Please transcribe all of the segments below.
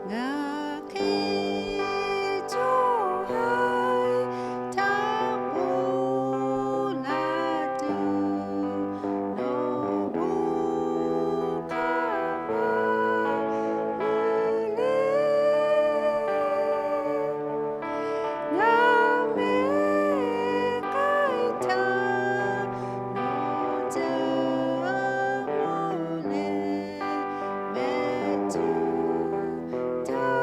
Ngaˬ hk'e chaw haiˬ htaꞈ k'oˆ laˇ tuˬ, nawˬ bon hk'a maˇ luˬ le. Ngaˬ mehˬ k'ai htaˇ, nawˬ caˇ mawˬ leh, mehˬ cuˇ htaˇ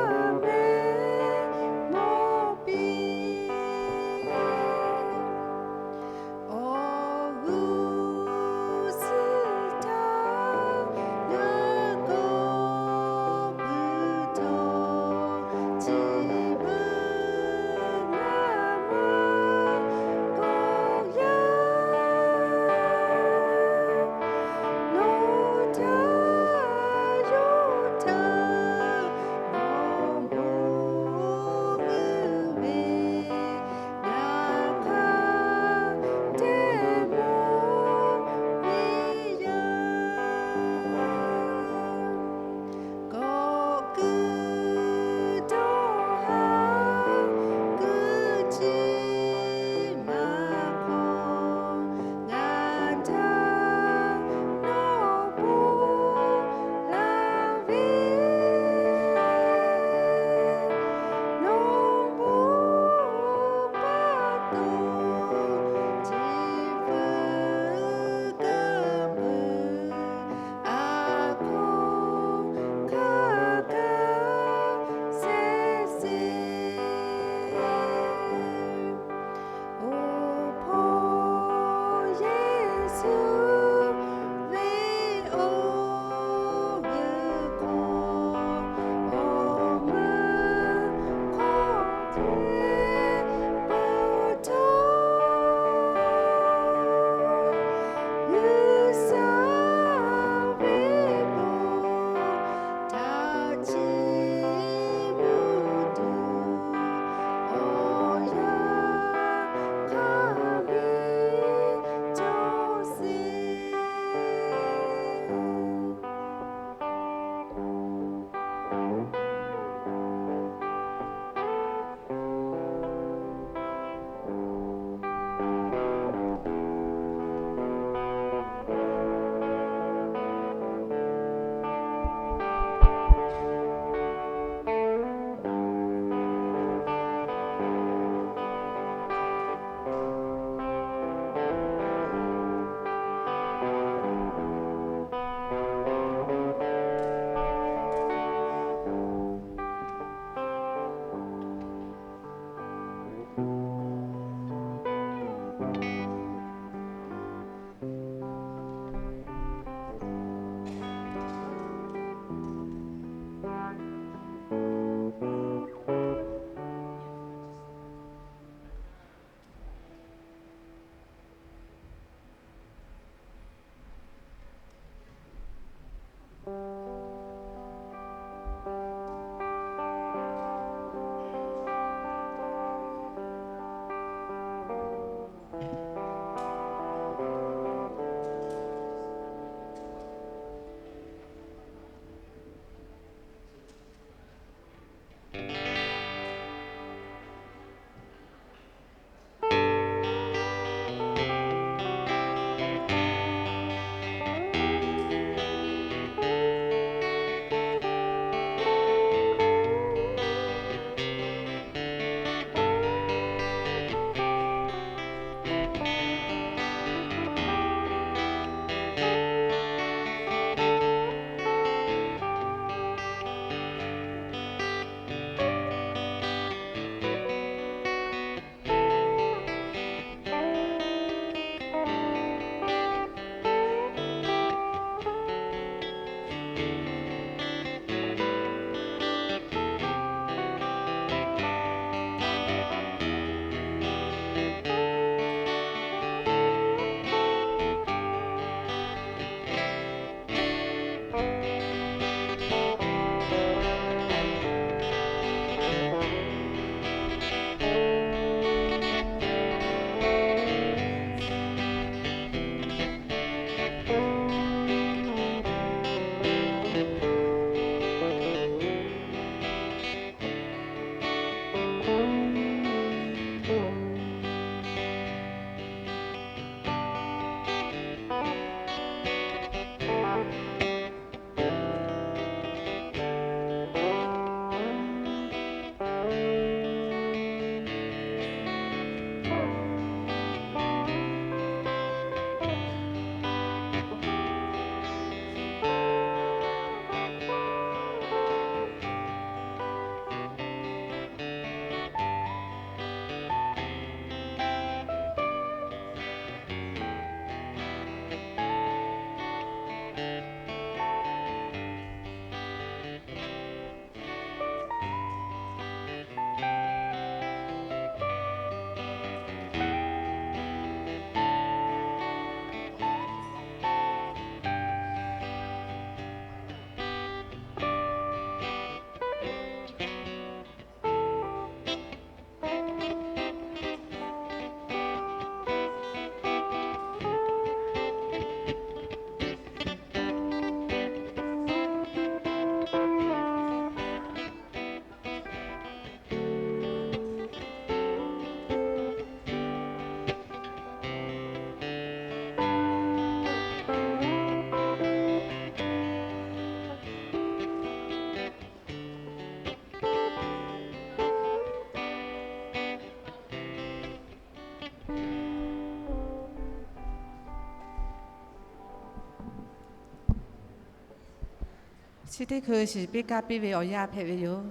Chi teˇ hkui shiˍ piˇ kaˇ piˇ ve awˬ yanˇ hpehꞈ ve yoˬ.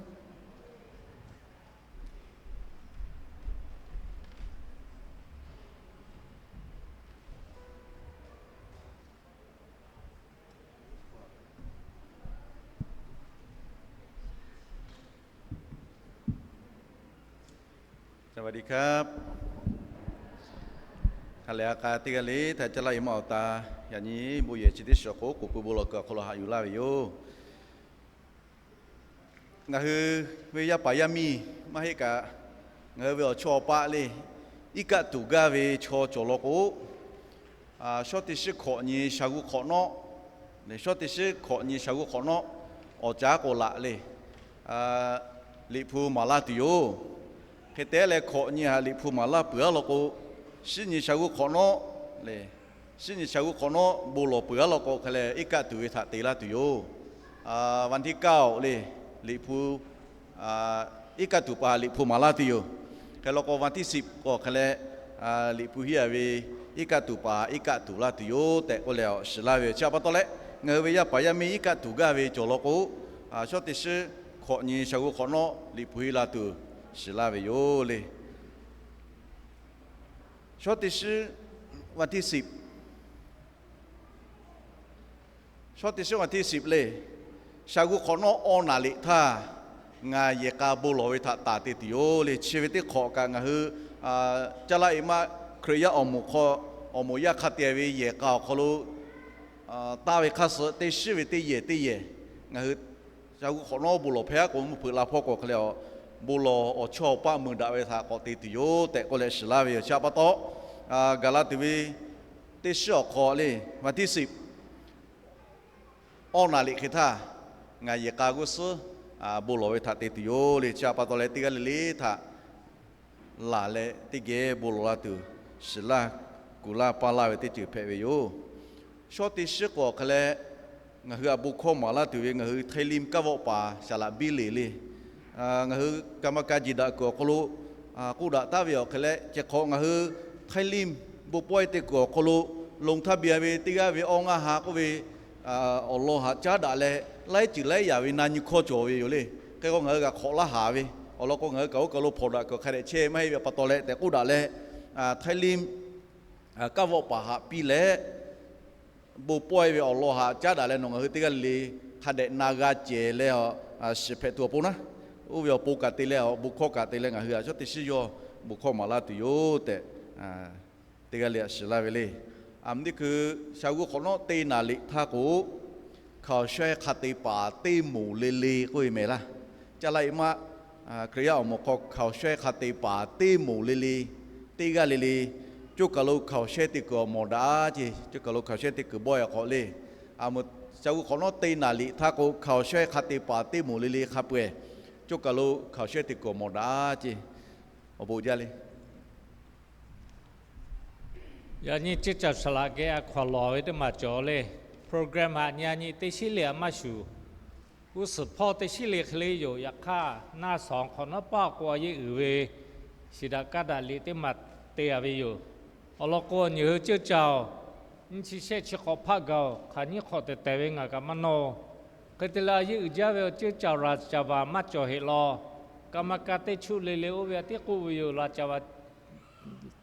Hk'a lehˬ a k'a teˇ g'aˇ le htaꞈ caˇ laˇ e maˇ awˬ ta, yaꞈ nyi bon yehˬ chi teˇ shiˍ awˬ hk'oˆ k'oˍ pui bon lawˬ kuiˬ awˬ hk'aw lo haꞈ yuˬ laˇ ve yoˬ. Ngaˬ hui ve yaˇ paˍ yaˇ miˇ maˇ heˆ kaꞈ, ngaˬ hui ve awˬ chawˇ awˬ paˆ le, iˉ kaˆ tuˬ gaˇ ve chaw cawˬ law k'o, shawˉ teˇ shiˉ hkawꞈ nyi shaˍ g'u hk'awꞈ nawˉ, shawˉ teˇ shiˉ hkawꞈ nyi shaˍ g'u hk'awꞈ nawˉ awˬ caˉ k'o laꞈ le, Liꞈ hpu maˍ laˇ tuˬ yoˬ. Hk'e te leh hkawꞈ nyi haꞈ Liꞈ hpu maˍ laˇ peuˬ aˉ law k'o, shiˉ nyi shaˍ g'u hk'awꞈ nawˉ le, shiˉ nyi shaˍ g'u hk'awꞈ nawˉ bon lawˬ peuˬ aˉ law k'o hk'a leh iˉ kaˆ tuˬ ve htaꞈ te laˇ tuˬ yoˬ. Van tiˇ kaˆ oˬ le, Liꞈ hpu iˉ kaˆ tuˬ paˍ Liꞈ hpu maˍ laˇ tuˬ yoˬ. Hk'e law k'o van tiˇ siˍ k'o hk'a leh Liꞈ hpu hiˉ a ve iˉ kaˆ tuˬ paˍ iˉ kaˆ tuˬ laˇ tuˬ yoˬ tehꞈ k'oˆ leh awˬ shiˍ laˇ ve yoˬ. Chi a pa taw leh ngaˬ hui ve yaˇ paˍ yaˇ miˇ iˉ kaˆ tuˬ gaˇ ve cawˬ law k'o, shawˉ teˇ shiˉ hkawꞈ nyi shaˍ g'u hk'awꞈ nawˉ Liꞈ hpu hiˉ laˇ tuˬ shiˍ laˇ ve yoˬ le. Shawˉ teˇ shiˉ, shawˉ teˇ shiˉ van tiˇ siˍ le, shaˍ g'u hk'awꞈ nawˉ awˇ naˍ liꞈ htaˇ ngaˬ yehˬ k'a bon lawˬ ve htaꞈ taˍ te tuˬ yoˬ le. Chi ve teˇ hk'awꞈ kaꞈ ngaˬ hui caˇ laˇ e maˇ Hkriꞈ yaˇ awˬ moˍ hk'aw awˬ moˍ yaˇ hk'a te ve yehˬ k'a awˬ hk'aw lo taˇ ve hk'aˇ suh teˇ shiˉ ve teˇ yehˬ teˇ yehˬ ngaˬ hui shaˍ g'u hk'awꞈ nawˉ bon lawˬ hpehˇ aˉ k'o mvuhˇ hpeuꞈ la hpawˇ k'o hk'a leh a, bon lawˬ awˬ chawˇ awˬ paˆ mui daꞈ ve htaꞈ k'awꞈ te tuˬ yoˬ tehꞈ k'oˆ leh shiˍ laˇ ve yoˬ. Chi a pa taw gaˬ la tuˬ ve teˇ shiˉ awˬ hk'aw le, van tiˇ siˍ awˇ naˍ liꞈ hk'e htaˇ ngaˬ yehˬ k'a g'uˇ suhˉ bon lawˬ ve htaꞈ te tuˬ yoˬ le. Chi a pa taw leh teˇ g'aˇ le le htaꞈ laˬ leh teˇ geh bon lawˬ la tuˬ shiˍ laˇ kuˬ laˇ paˇ laˇ ve teˇ ceuˬ hpehꞈ ve yoˬ. Shawˉ teˇ shiˉ k'o awˬ hk'a leh ngaˬ hui a bon hkawˇ maˍ laˇ tuˬ ve ngaˬ hui ไทยริม kaˇ vawˆ paˍ shaˍ laꞈ biˇ leˬ le, ngaˬ hui กรรมการ jiˬ daꞈ kuiˬ awˬ hk'aw lo k'oˆ daꞈ taˉ ve awˬ hk'a leh ceh hk'awꞈ ngaˬ hui ไทยริม bon pawehˇ te kuiˬ awˬ hk'aw lo ลงทะเบียน ve teˇ g'aˇ ve awˇ ngaˇ ha k'oˆ ve awˬ lawn haꞈ caˉ daꞈ leh laiˉ ceuˬ laiˉ yaꞈ ve na nyi hkawˇ cawˬ ve yoˬ le. Hk'e k'o ngaˬ hui kaꞈ hk'awꞈ laˇ haˍ ve awˬ lawn k'o ngaˬ hui kaꞈ oˇ kaˬ lo hpawnˬ daꞈ kuiˬ hk'a dehꞈ chehˇ maˇ heˆ ve pa taw leh tehꞈ k'oˆ daꞈ leh ไทยริม kaˇ vawˆ paˍ haꞈ piˇ leh bon pawehˇ ve awˬ lawn haꞈ caˉ daꞈ leh nawˬ ngaˬ hui teˇ g'aˇ le le hk'a dehꞈ na g'a cehˬ leh shiˍ hpehꞈ tuˬ awˬ pon naˉ, oˇ ve awˬ pon kaꞈ te leh a bon hkawˇ kaꞈ te leh ngaˬ hui a shawˉ teˇ shiˉ yawˇ bon hkawˇ maˍ laˇ tuˬ yoˬ tehꞈ teˇ g'aˇ le a shiˍ laˇ ve le. A mvuhˇ teˇ hkui shaˍ g'u hk'awꞈ nawˉ teˇ naˍ liꞈ htaˇ k'o, hkaoˍ shawehˇ hk'a te paˍ teˇ moˍ le le k'oˆ ve mehˍ laˇ. Caˇ laˇ e maˇ Hkriꞈ yaˇ awˬ moˍ hk'aw hkaoˍ shawehˇ hk'a te paˍ teˇ moˍ le le, teˇ g'aˇ le le, coˇ kaˬ lo hkaoˍ shawehˇ te kuiˬ awˬ mawˬ daꞈ ceˇ. Coˇ kaˬ lo hkaoˍ shawehˇ te kuiˬ bawehˇ awˬ hk'aw le, a mvuhˇ shaˍ g'u hk'awꞈ nawˉ teˇ naˍ liꞈ htaˇ k'o hkaoˍ shawehˇ hk'a te paˍ teˇ moˍ le le hk'a peu-eˬ coˇ kaˬ lo hkaoˍ shawehˇ te kuiˬ awˬ mawˬ daꞈ ceˇ. Awˬ bon jaˇ le. Yaꞈ nyi ceˇ caˬ saˍ laꞈ geh a hkaw lawˬ ve teˇ maˬ cawˬ le. Program haꞈ nyi a nyi teˇ shiˉ le a maˇ shuˍ. G'uˇ suhˍ hpawˇ teˇ shiˉ le hk'e le yoˬ. Yaꞈ hk'aˇ naˇ shawˍ hk'awꞈ nawˉ paˆ k'o a yeˇ uiˍ ve shiˍ daꞈ kaˇ daꞈ liꞈ teˇ maˬ te a ve yoˬ. Awˬ lawn k'o, ngaˬ hui ceˇ caˬ nyiˇ chi shehˆ chi hk'awꞈ hpaˆ gaˬ-oˬ, hk'aˬ nyiˇ hk'awꞈ tehˬ tehˬ ve ngaˬ kaꞈ maˇ nawˇ-oˬ. Hk'e te leh a yeˇ uiˍ jaˇ ve awˬ ceˇ caˬ raˍ caˍ baˬ maˇ cawˬ heˆ law. Kaˇ maˇ kaˇ teˇ chuˆ le le oˇ ve a tiˉ k'oˆ ve yoˬ. Raˍ caˍ baˬ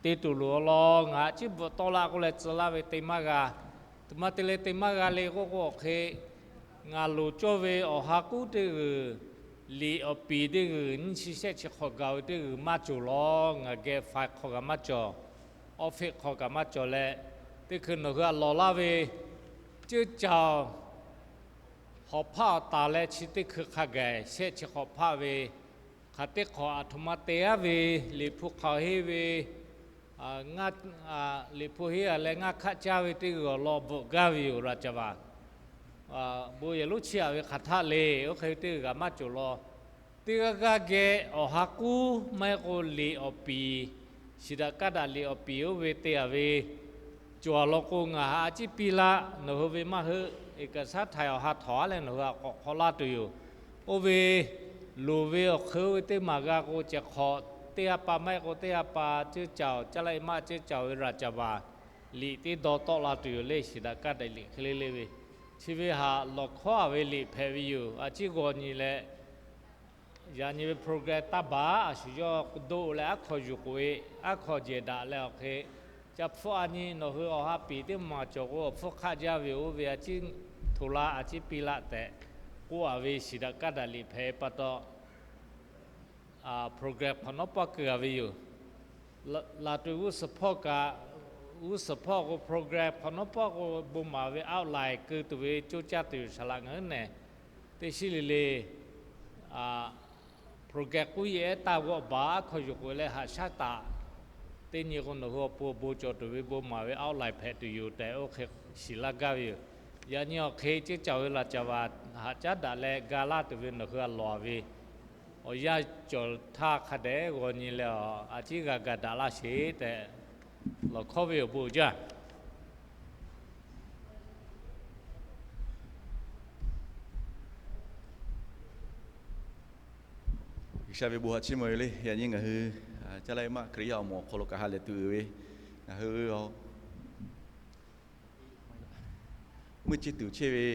te tuˬ loˬ awˬ lawn ngaˬ a ciˉ bvuhꞈ tawˆ laˇ k'oˆ leh tcuh laˇ ve te maˇ g'a. Maˇ te leh te maˇ g'a le k'oˆ k'o awˬ hk'e, ngaˬ loˍ cawˇ ve awˬ ha k'uˉ teˇ g'uiˬ, liꞈ awˬ piˍ teˇ g'uiˬ, nyiˇ chi shehˆ chi hk'awꞈ gaˬ ve teˇ g'uiˬ maˇ cawˬ law. Ngaˬ geh faiˍ hk'aw kaꞈ maˇ cawˬ, awˬ feˆ hk'aw kaꞈ maˇ cawˬ leh, teˇ hkui nawˬ hui a lawˬ laˇ ve ceˇ caˬ hawˍ hpaˆ awˬ taˍ leh chi teˇ hkui hk'a gaˬ shehˆ chi hk'awꞈ hpaˆ ve hk'aˬ teˇ hk'awꞈ aˬ htoꞈ ma te aˉ ve, Liꞈ hpu hk'aoˍ henˇ ve, ngaˇ, Liꞈ hpu henˇ a leh ngaˇ hkaˆ caˇ ve teˇ g'uiˬ awˬ lawn bvuhꞈ gaˇ ve yoˬ. Raˍ caˍ baˬ bon yehˬ lonˉ chiˇ aꞈ ve hk'aˬ htaˆ le. Oˇ hk'e ve teˇ g'uiˬ kaꞈ maˇ cawˬ law. Teˇ g'aˇ g'aˇ geh awˬ ha k'uˉ maˇ heˆ k'o liꞈ awˬ piˍ, shiˍ daꞈ kaˇ daꞈ liꞈ awˬ piˍ oˇ ve te aꞈ ve cawˬ law k'o, ngaˬ haꞈ a ciˉ piˇ laˇ. Nawˬ hui ve maˇ heuˆ, eˍ kaˍ saˉ htaiˍ awˬ ha htawnˍ a leh nawˬ hui a k'awꞈ hk'aw laˇ tuˬ yoˬ. Oˇ ve loˍ ve awˬ hk'eun oˇ ve teˇ maˬ g'a k'o, ceh hk'awꞈ teˇ ha pa maˇ heˆ k'o teˇ ha pa ceˇ caˬ, caˇ laˇ e maˇ ceˇ caˬ ve raˍ caˍ baˬ liꞈ teˇ dawˇ tawˆ la tuˬ yoˬ le. Shiˍ daꞈ kaˇ daꞈ liꞈ hk'e le le ve Chi ve htaꞈ lawˬ hkawˉ a ve liꞈ hpehꞈ ve yoˬ. A ciˉ g'aw nyi leh, yaꞈ nyi ve program taˇ baˬ, a shu yawˇ k'o doˆ leh aˉ hkaw yuˬ k'oꞈ e, aˉ hkaw jehˬ daꞈ leh awˬ hk'e, ca hpfuhˆ a nyi nawˬ hui awˬ ha piˍ teˇ maˬ cawˬ k'o, awˬ hpfuhˇ hk'aˆ jaˇ ve oˇ ve a ciˉ htoꞈ la a ciˉ piˇ laˆ tehꞈ k'oˆ a ve shiˍ daꞈ kaˇ daꞈ liꞈ hpehꞈ pa taw, program hk'awꞈ nawˉ pawˆ keu a ve yoˬ. Laˬ tuˬ g'uˇ suhˍ hpawˇ kaꞈ, g'uˇ suhˍ hpawˇ k'o program hk'awꞈ nawˉ pawˆ k'o bon maˍ ve outline keu tuˬ ve coˇ caˇ tuˬ yoˬ. Saˍ laꞈ ngaˬ hui nehˬ teˇ shiˉ le le program k'uˉ yehˬ ehˉ taˇ g'awˆ baˬ aˉ hkaw yuˬ k'oꞈ e leh haꞈ shaˉ taˍ. Teˇ nyi k'o nawˬ hui awˬ pon bon cawˬ tuˬ ve bon maˍ ve outline hpehꞈ tuˬ yoˬ tehꞈ oˇ hk'e shiˍ laˇ gaˇ ve yoˬ. Yaꞈ nyi awˬ hk'e ceˇ cawˬ ve laˬ caˍ vaˬ haꞈ caˉ daꞈ leh ga laˇ tuˬ ve nawˬ hui a lawˬ a ve awˬ yanˇ cawˬ htaˇ hk'a dehꞈ g'aw nyi leh, a ciˉ g'a ga daꞈ laˇ sheˍ tehꞈ lawˬ hkawˉ ve awˬ bon jaˇ. G'uiˬsha ve bon haꞈ chiˇ mvuh ve le. Yaꞈ nyi ngaˬ hui caˇ laiˉ maˆ Hkriꞈ yaˇ awˬ moˍ awˬ hk'aw lo kaꞈ ha lehˬ tuˬ uiˍ ve, ngaˬ hui meuˇ ceˇ tuˬ chehˇ ve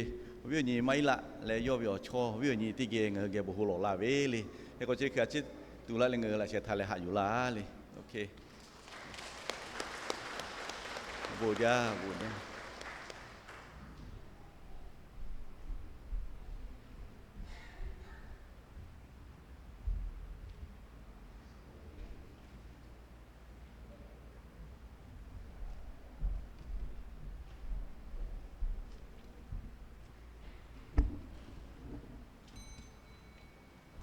awˬ viˉ awˬ nyi maˇ iˉ laˆ leh yawˇ ve awˬ chawˇ awˬ viˉ awˬ nyi teˇ geh ngaˬ hui geh bon hk'aw lawˬ la ve le. Hk'e k'o chi hkui a ciˉ tuˬ laˇ leh ngaˬ hui laꞈ sheh htaꞈ leh haꞈ yuˬ laˇ le. Bon jaˇ, bon jaˇ.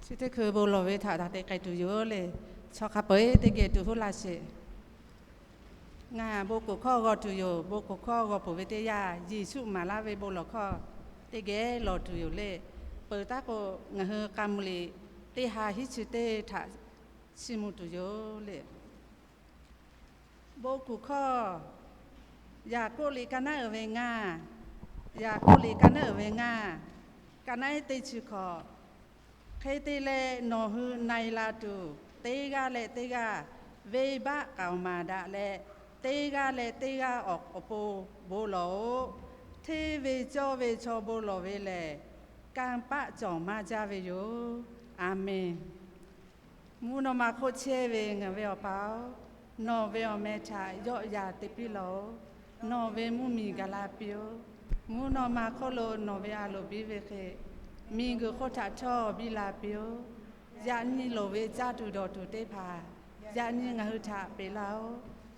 Chi teˇ hkui bon lawˬ ve htaꞈ daꞈ te k'ai tuˬ yoˬ le. Chaw hk'a peu-eˬ teˇ geh tuˬ huˉ laˇ sheˍ. Ngaˬ bon kuˬ hkawˇ g'aw tuˬ yoˬ. Bon kuˬ hkawˇ g'aw peuˬ ve teˇ yanˇ, Yeˍsuˆ maˍ laˇ ve bon lawˬ hkawˇ teˇ geh lawˬ tuˬ yoˬ le. Peuˬ taˉ k'o, ngaˬ hui k'a mvuh liꞈ teˇ ha hiˉ chi teˇ htaꞈ chiˇ mvuh tuˬ yoˬ le. Bon kuˬ hkawˇ, Yaˍkoˆ liꞈ ka naˉ uiˍ ve ngaˇ, Yaˍkoˆ liꞈ ka naˉ uiˍ ve ngaˇ, ka naˉ teˇ chi hkawꞈ. Hk'e te leh, nawˬ hui na e la tuˬ, teˇ g'aˇ leh teˇ g'aˇ venˇbaˆ k'aoˍ maˍ daꞈ leh, teˇ g'aˇ leh teˇ g'aˇ awˬ pon bon lawˬ-oꞈ. Hteˇ ve cawˇ ve chaw bon lawˬ ve lehˬ, kanˇ paˆ cawˬ maˇ jaˇ ve yoˬ. A menˬ. Mvuhˇ naw ma hk'oˆ chehˇ ve ngaˬ ve Awˬ pa-oˬ, nawˬ ve awˬ meh htaꞈ yawˆ yan te piˇ lawˬ-oꞈ. Nawˬ ve mvuhˇmiˬ gaˬ la piˇ-oˆ. Mvuhˇ naw ma hk'oˆ lo nawˬ ve a loˍ biˇ ve hk'e, miˬguiˬ hk'oˆ htaꞈ htawˇ biˇ la piˇ-oˆ. Yaꞈ nyi loˍ ve caˇ tuˬ dawˬ tuˬ teˇ hpaˍ, yaꞈ nyi ngaˬ hui htaꞈ peꞈ laˇ-oˆ.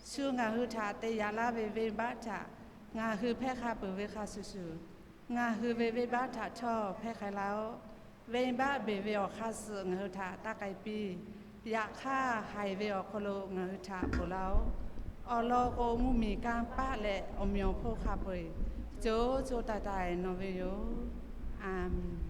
Shu ngaˬ hui htaꞈ te yaꞈ laˇ ve venˇbaˆ htaꞈ ngaˬ hui hpehˇ hk'a peuˬ ve hk'a shuˍ shuˍ, ngaˬ hui ve venˇbaˆ htaꞈ htawˇ hpehˇ k'ai laˇ-oˆ. Venˇbaˆ beˬ ve awˬ hk'aˇ suh ngaˬ hui htaꞈ taˇ k'ai piˇ. Yaꞈ hk'aˇ, haiˬ ve awˬ hk'aw lo ngaˬ hui htaꞈ ponˬ laˇ-oˆ. Awˬ lawn k'o, mvuhˇmiˬ kanˇ paˆ leh awˬ meꞈ awˬ hponˇ hk'a peu-eˬ co co taiˍ taiˍ nawˬ ve yoˬ. A menˬ.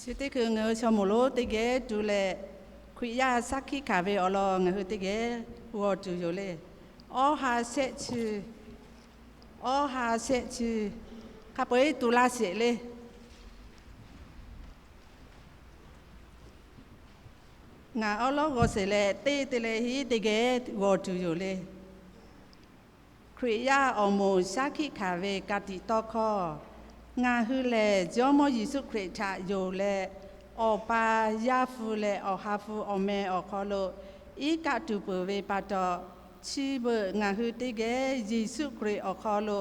Chi teˇ hkui ngaˬ hui chaw moˍ lonˉ teˇ geh tuˬ leh, Hkriꞈ yaˇ shaˉ hkiˆ hkanˍ ve awˬ lawn ngaˬ hui teˇ geh g'aw tuˬ yoˬ le. Awˇ ha shehˆ chi, awˇ ha shehˆ chi, hk'a peu-eˬ tuˬ laˇ sheˍ le. Ngaˬ awˉ lawˉ g'aw sheˍ leh, teˇ te leh hiˉ teˇ geh g'aw tuˬ yoˬ le. Hkriꞈ yaˇ awˬ moˍ shaˉ hkiˆ hkanˍ ve ka tiꞈ tawˇ hkawˇ. Ngaˬ hui lehˬ, Jawˇmawˇ Yeˍsuˆ Hkriꞈ htaꞈ yonˍ leh, Awˬ pa, Yaˇ hpu leh Awˬ ha hpu awˬ meh awˬ hk'aw lo iˉ kaˆ tuˬ peuˬ ve pa taw, chi beuꞈ ngaˬ hui teˇ geh Yeˍsuˆ Hkriꞈ awˬ hk'aw lo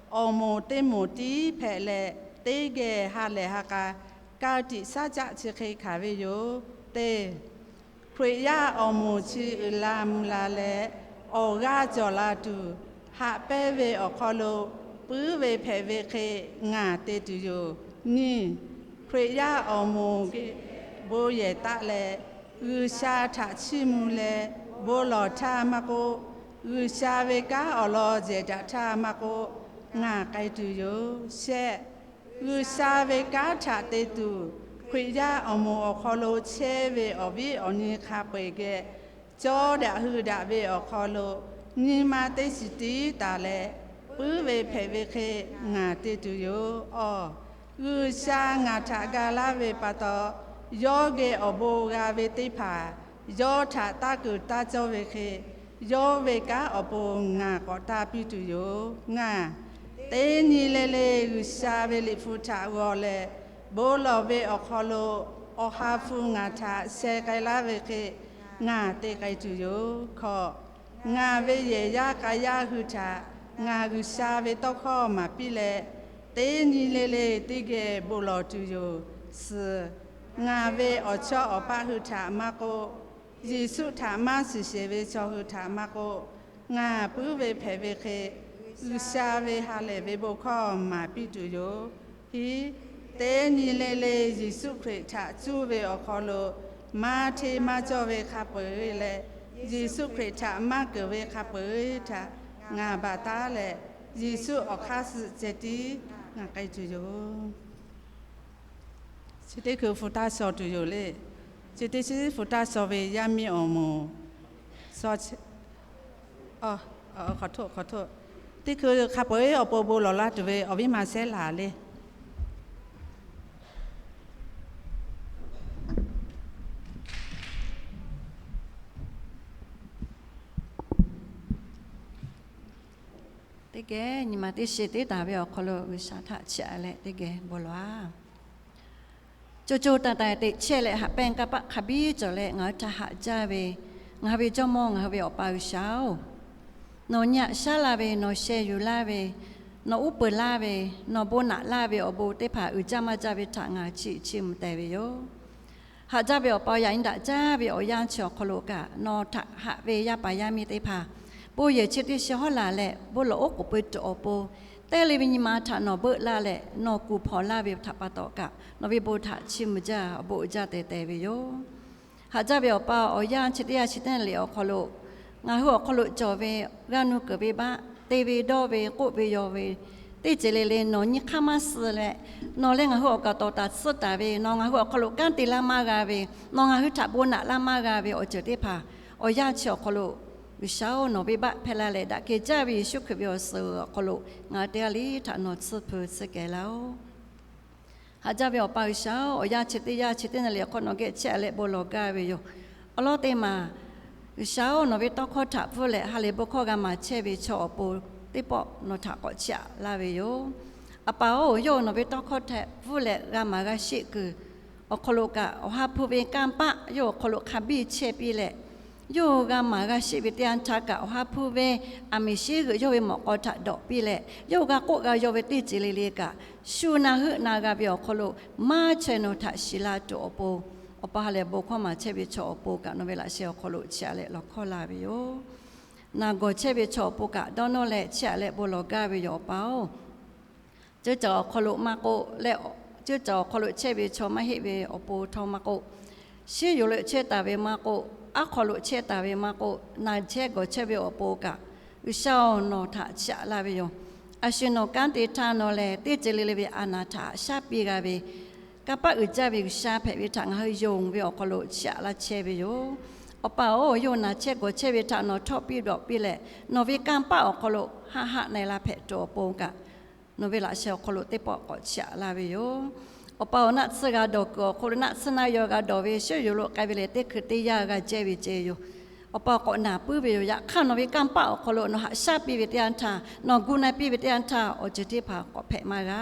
awˬ moˍ teˇ moˍ tiˉ hpehꞈ leh, teˇ geh ha lehˬ ha k'a ka tiꞈ shaˉ caˆ chi hk'e hkanˍ ve yoˬ. Teˇ, Hkriꞈ yaˇ awˬ moˍ chi uiˍ la mvuh la leh, awˬ g'aˇ cawˬ la tuˬ, haꞈ pehnˇ ve awˬ hk'aw lo puiˉ ve hpehꞈ ve hk'e ngaˬ te tuˬ yoˬ. Nyiˇ, Hkriꞈ yaˇ awˬ moˍ geh bon yehˬ taˆ leh, G'uiˬsha htaꞈ chiˇ mvuh leh bon lawˬ htaˇ maˇ k'oˆ, G'uiˬsha ve kanˉ awˬ lawn jehˬ daꞈ htaˇ maˇ k'oˆ, ngaˬ k'ai tuˬ yoˬ. Shehˆ, G'uiˬsha ve kanˉ htaꞈ te tuˬ, Hkriꞈ yaˇ awˬ moˍ awˬ hk'aw lo chehˇ ve awˬ viˉ awˬ nyi hk'a peu-eˬ geh cawˇ daꞈ hui daꞈ ve awˬ hk'aw lo, nyi ma teˇ shiˍ tiˉ taˍ leh, puiˉ ve hpehꞈ ve hk'e ngaˬ te tuˬ yoˬ. Awˬ, G'uiˬsha ngaˬ htaꞈ ga laˇ ve pa taw, yawˇ geh awˬ bon g'a ve teˇ hpaˍ yawˇ htaꞈ taˇ kuˬ taˇ cawˇ ve hk'e, yawˇ ve kanˉ awˬ pon ngaˬ k'awꞈ taˇ piˇ tuˬ yoˬ. Ngaˬ, teˇ nyi le le G'uiˬsha ve Liꞈ hpu htaꞈ g'aw leh, bon lawˬ ve awˬ hk'aw lo Awˬ ha hpu ngaˬ htaꞈ sheh k'ai laˇ ve hk'e ngaˬ te k'ai tuˬ yoˬ. Hkawꞈ, ngaˬ ve yehˬ yaˇ k'a yaˇ hui htaꞈ ngaˬ G'uiˬsha ve tawˇ hkawˇ maˍ piˇ leh, teˇ nyi le le teˇ geh bon lawˬ tuˬ yoˬ. Suhˍ, ngaˬ ve awˬ chawˇ awˬ paˆ hui htaꞈ maˇ k'oˆ, Yeˍsuˆ htaꞈ maˇ shiˍ sheˍ ve chaw hui htaꞈ maˇ k'oˆ, ngaˬ puiˉ ve hpehꞈ ve hk'e G'uiˬsha ve ha lehˬ ve bon hkawˇ maˍ piˇ tuˬ yoˬ. Hiˉ, teˇ nyi le le Yeˍsuˆ Hkriꞈ htaꞈ cuˇ ve awˬ hk'aw lo maˇ hteˇ maˇ cawˇ ve hk'a peu-eˬ leh, Yeˍsuˆ Hkriꞈ htaꞈ maˇ keunˍ ve hk'a peu-eˬ htaꞈ ngaˬ baˬ taˉ leh, Yeˍsuˆ awˬ hk'aˇ suh ceh tiˉ ngaˬ k'ai tuˬ yoˬ. Chi teˇ hkui hpu taˇ shaw tuˬ yoˬ le. Chi teˇ chi hpu taˇ shaw ve yaˇ miˇ awˬ moˍ, teˇ hkui hk'a peu-eˬ awˬ pon bon lawˬ laˇ tuˬ ve awˬ viˉ ma Sehˉ laˬ le. Teˇ geh nyi ma teˇ shiˍ tiˉ taˍ ve awˬ hk'aw lo G'uiˬsha htaꞈ chiˇ aꞈ leh teˇ geh bon lawˬ-a. Co co taiˍ taiˍ teꞈ chehˇ leh haꞈ pehnˇ kanˇ paˆ hk'a biˇ cawˬ leh ngaˬ hui htaꞈ haꞈ jaˇ ve, ngaˬ hui ve Jawˇmawˇ, ngaˬ hui ve Awˬ pa G'uiˬsha-oˬ, nawˬ nyi aꞈ shaˉ laˇ ve, nawˬ sheh yuˬ laˇ ve, nawˬ uˉ peunˍ laˇ ve, nawˬ bon naꞈ laˇ ve awˬ bon teˇ hpaˍ uiˍ jaˇ maˇ jaˇ ve htaꞈ ngaˬ hui chiˇ chiˇ mvuh teh ve yoˬ. Haꞈ jaˇ ve Awˬ pa, yaꞈ nyi daꞈ jaˇ ve awˬ yanˇ chi awˬ hk'aw lo kaꞈ nawˬ htaꞈ haꞈ ve yaˇ paˍ yaˇ miˇ teˇ hpaˍ bon yehˬ chi teˇ shiˍ hawˉ laˬ leh bon lawˬ oˉ k'oˍ pui tuˬ awˬ pon, teˇ le ve nyi ma htaꞈ nawˬ beuˆ laˇ leh nawˬ kuˬ hpawnˬ laˇ ve htaꞈ pa taw kaꞈ nawˬ ve bon htaꞈ chiˇ mvuh jaˇ, awˬ bon uiˍ jaˇ tehꞈ te ve yoˬ. Haꞈ jaˇ ve Awˬ pa, awˬ yanˇ chi teˇ yanˇ chi teˇ le awˬ hk'aw lo ngaˬ hui awˬ hk'aw lo cawˬ ve g'aˇ nuˇ keunˍ ve baˆ, te ve dawˇ ve k'oˆ ve yaw ve, teˇ ceuˬ le le nawˬ nyi hk'aˇ maˇ suh leh, nawˬ leh ngaˬ hui awˬ kaˍ tawˍ taˍ tsuhˇ taˍ ve, nawˬ ngaˬ hui awˬ hk'aw lo kanˉ te laˇ maˇ g'a ve, nawˬ ngaˬ hui htaꞈ bon naꞈ laˇ maˇ g'a ve awˬ ceuˬ teˇ hpaˍ, awˬ yanˇ chi awˬ hk'aw lo G'uiˬsha-oˬ, nawˬ ve baˆ hpehˇ laˇ leh daꞈ kehˬ jaˇ ve Yeˍsuˆ Hkriꞈ ve awˬ suhˍ awˬ hk'aw lo ngaˬ hui teˇ g'aˇ le htaꞈ nawˬ tsuhˇ hpu tsuhˇ kehˬ laˇ-oˬ. Haꞈ jaˇ ve Awˬ pa G'uiˬsha-oˬ, awˬ yanˇ chi teˇ yanˇ chi teˇ na le awˬ hk'aw nawˬ geh chehˇ aꞈ leh bon lawˬ gaˇ ve yoˬ. Awˬ lawn teˇ maˬ, G'uiˬsha-oˬ, nawˬ ve tawˇ hkawˇ htaꞈ pfuhˇ leh ha lehˬ bon hkawˇ g'a maˍ chehˇ ve chaw awˬ pon teˇ pawˆ nawˬ htaꞈ k'awꞈ chiˇ aꞈ laˇ ve yoˬ. Awˬ pa-oˬ, yawˇ nawˬ ve tawˇ hkawˇ htaꞈ pfuhˇ leh g'a maˍ g'a sheˆ kuiˬ awˬ hk'aw lo kaꞈ, Awˬ ha hpu ve kanˇ paˆ yawˇ awˬ hk'aw lo hk'a biˇ chehˇ piˇ leh, yawˇ g'a maˍ g'a sheˆ ve teˇ yanˇ htaˇ kaꞈ, Awˬ ha hpu ve aˬ miˍ shiˉ g'euꞈ yawˇ ve mawꞈ k'aw htaꞈ dawꞈ piˇ leh, yawˇ g'a k'oˆ g'a yaw ve teˇ ceuˬ le le kaꞈ, shu na heuˆ na g'a ve awˬ hk'aw lo maˇ chaweh nawˬ htaꞈ shiˍ la tuˬ awˬ pon, Awˬ pa ha lehˬ bon hkawˇ maˍ chehˇ ve chaw awˬ pon kaꞈ nawˬ ve laꞈ sheh awˬ hk'aw lo chiˇ aꞈ leh lawˬ hkawˇ la ve yoˬ. Naˬ gawˬ chehˇ ve chaw awˬ pon kaꞈ dawˇ nawˇ leh chiˇ aꞈ leh bon lawˬ gaˇ ve yoˬ, Awˬ pa-oˬ. Ceuˇ caˬ awˬ hk'aw lo maˇ k'oˆ leh, ceuˇ caˬ awˬ hk'aw lo chehˇ ve chaw maˇ heˆ ve awˬ pon htawˇ maˇ k'oˆ, shiˉ yoˬ lo chehˇ taˍ ve maˇ k'oˆ, aˉ hk'aw lo chehˇ taˍ ve maˇ k'oˆ, naˬ chehˇ gawˬ chehˇ ve awˬ pon kaꞈ, G'uiˬsha-oˬ, nawˬ htaꞈ chiˇ aꞈ laˇ ve yoˬ. A shu nawˬ kanˉ te htaˇ nawˬ lehˬ teˇ ceuˬ le le ve a naˍ htaꞈ shaˉ piˇ g'a ve, kanˇ paˆ uiˍ jaˇ ve G'uiˬsha hpehꞈ ve htaꞈ ngaˬ hui yonˍ ve awˬ hk'aw lo chiˇ aꞈ laˇ chehˇ ve yoˬ. Awˬ pa-oˬ, yawˇ hui naˬ chehˇ gawˬ chehˇ ve htaꞈ nawˬ htawˇ piˇ dawꞈ piˇ leh, nawˬ ve kanˇ paˆ awˬ hk'aw lo haˆ haˆ na-e la hpehꞈ tuˬ awˬ pon kaꞈ, nawˬ ve laꞈ sheh awˬ hk'aw lo teˇ pawˆ k'awꞈ chiˇ aꞈ laˇ ve yoˬ. Awˬ pa-oˬ, naˆ tsuhˇ g'a dawˬ kuiˬ awˬ hk'aw lo naˆ tsuhˇ naˆ yaw g'a dawˬ ve, shu yonˍ lo k'ai ve lehˬ, teˇ hkui teˇ yanˇ g'a jehˇ ve ceh yoˬ. Awˬ pa-oˬ, k'awꞈ naˬ puiˉ ve yoˬ. Yaꞈ hk'aˇ, nawˬ ve kanˇ paˆ awˬ hk'aw lo nawˬ haꞈ shaˉ piˇ ve teˇ yanˇ htaˇ, nawˬ gu na piˇ ve teˇ yanˇ htaˇ, awˬ ceuˬ teˇ hpaˍ k'awꞈ hpehꞈ maˇ g'a.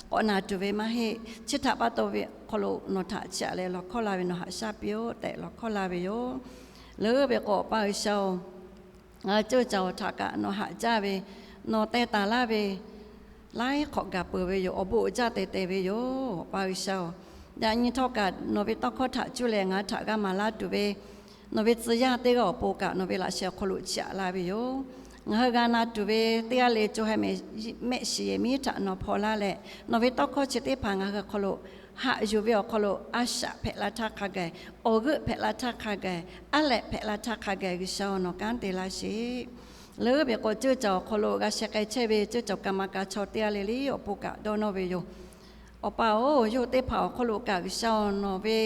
K'awꞈ naˬ tuˬ ve maˇ heˆ. Chi htaꞈ pa taw ve awˬ hk'aw lo nawˬ htaꞈ chiˇ aꞈ leh lawˬ hkawˇ la ve, nawˬ haꞈ shaˉ piˇ-oˆ tehꞈ lawˬ hkawˇ la ve yoˬ. Leuˉ ve k'o, Awˬ pa G'uiˬsha-oˬ, ngaˬ hui ceuˇ caˬ awˬ htaꞈ kaꞈ nawˬ haꞈ jaˇ ve, nawˬ teh taˍ laˇ ve laiˉ hk'awꞈ gaˬ peuˬ ve yoˬ. Awˬ bon uiˍ jaˇ teh teh ve yoˬ. Awˬ pa G'uiˬsha-oˬ, yaꞈ nyi htawˇ kaꞈ nawˬ ve tawˇ hkawˇ htaꞈ cuˇ leh ngaˬ hui htaꞈ g'a maˍ laˇ tuˬ ve nawˬ ve tcuh yaˇ teˇ g'aˇ awˬ pon kaꞈ nawˬ ve laꞈ sheh awˬ hk'aw lo chiˇ aꞈ la ve yoˬ. Ngaˬ hui g'a na tuˬ ve teˇ g'aˇ le co ha mehˆ shiˍ yehˬ miˉ htaꞈ nawˬ hpaw laˇ leh, nawˬ ve tawˇ hkawˇ chi teˇ hpaˍ ngaˬ hui awˬ hk'aw lo haꞈ yuˬ ve awˬ hk'aw lo a shaꞈ hpehꞈ la htaˇ hk'a gaˬ, awˬ g'euˆ hpehꞈ la htaˇ hk'a gaˬ, aˉ lehꞈ hpehꞈ la htaˇ hk'a gaˬ, G'uiˬsha-oˬ, nawˬ kanˉ te laˇ sheˍ. Leuˉ ve k'o, ceuˇ caˬ awˬ hk'aw lo g'a sheh k'ai chehˇ ve ceuˇ caˬ ka ma ka chaw teˇ g'aˇ le le awˬ pon kaꞈ dawˇ nawˇ ve yoˬ. Awˬ pa-oˬ, yawˇ hui teˇ hpaˍ awˬ hk'aw lo kaꞈ G'uiˬsha-oˬ, nawˬ ve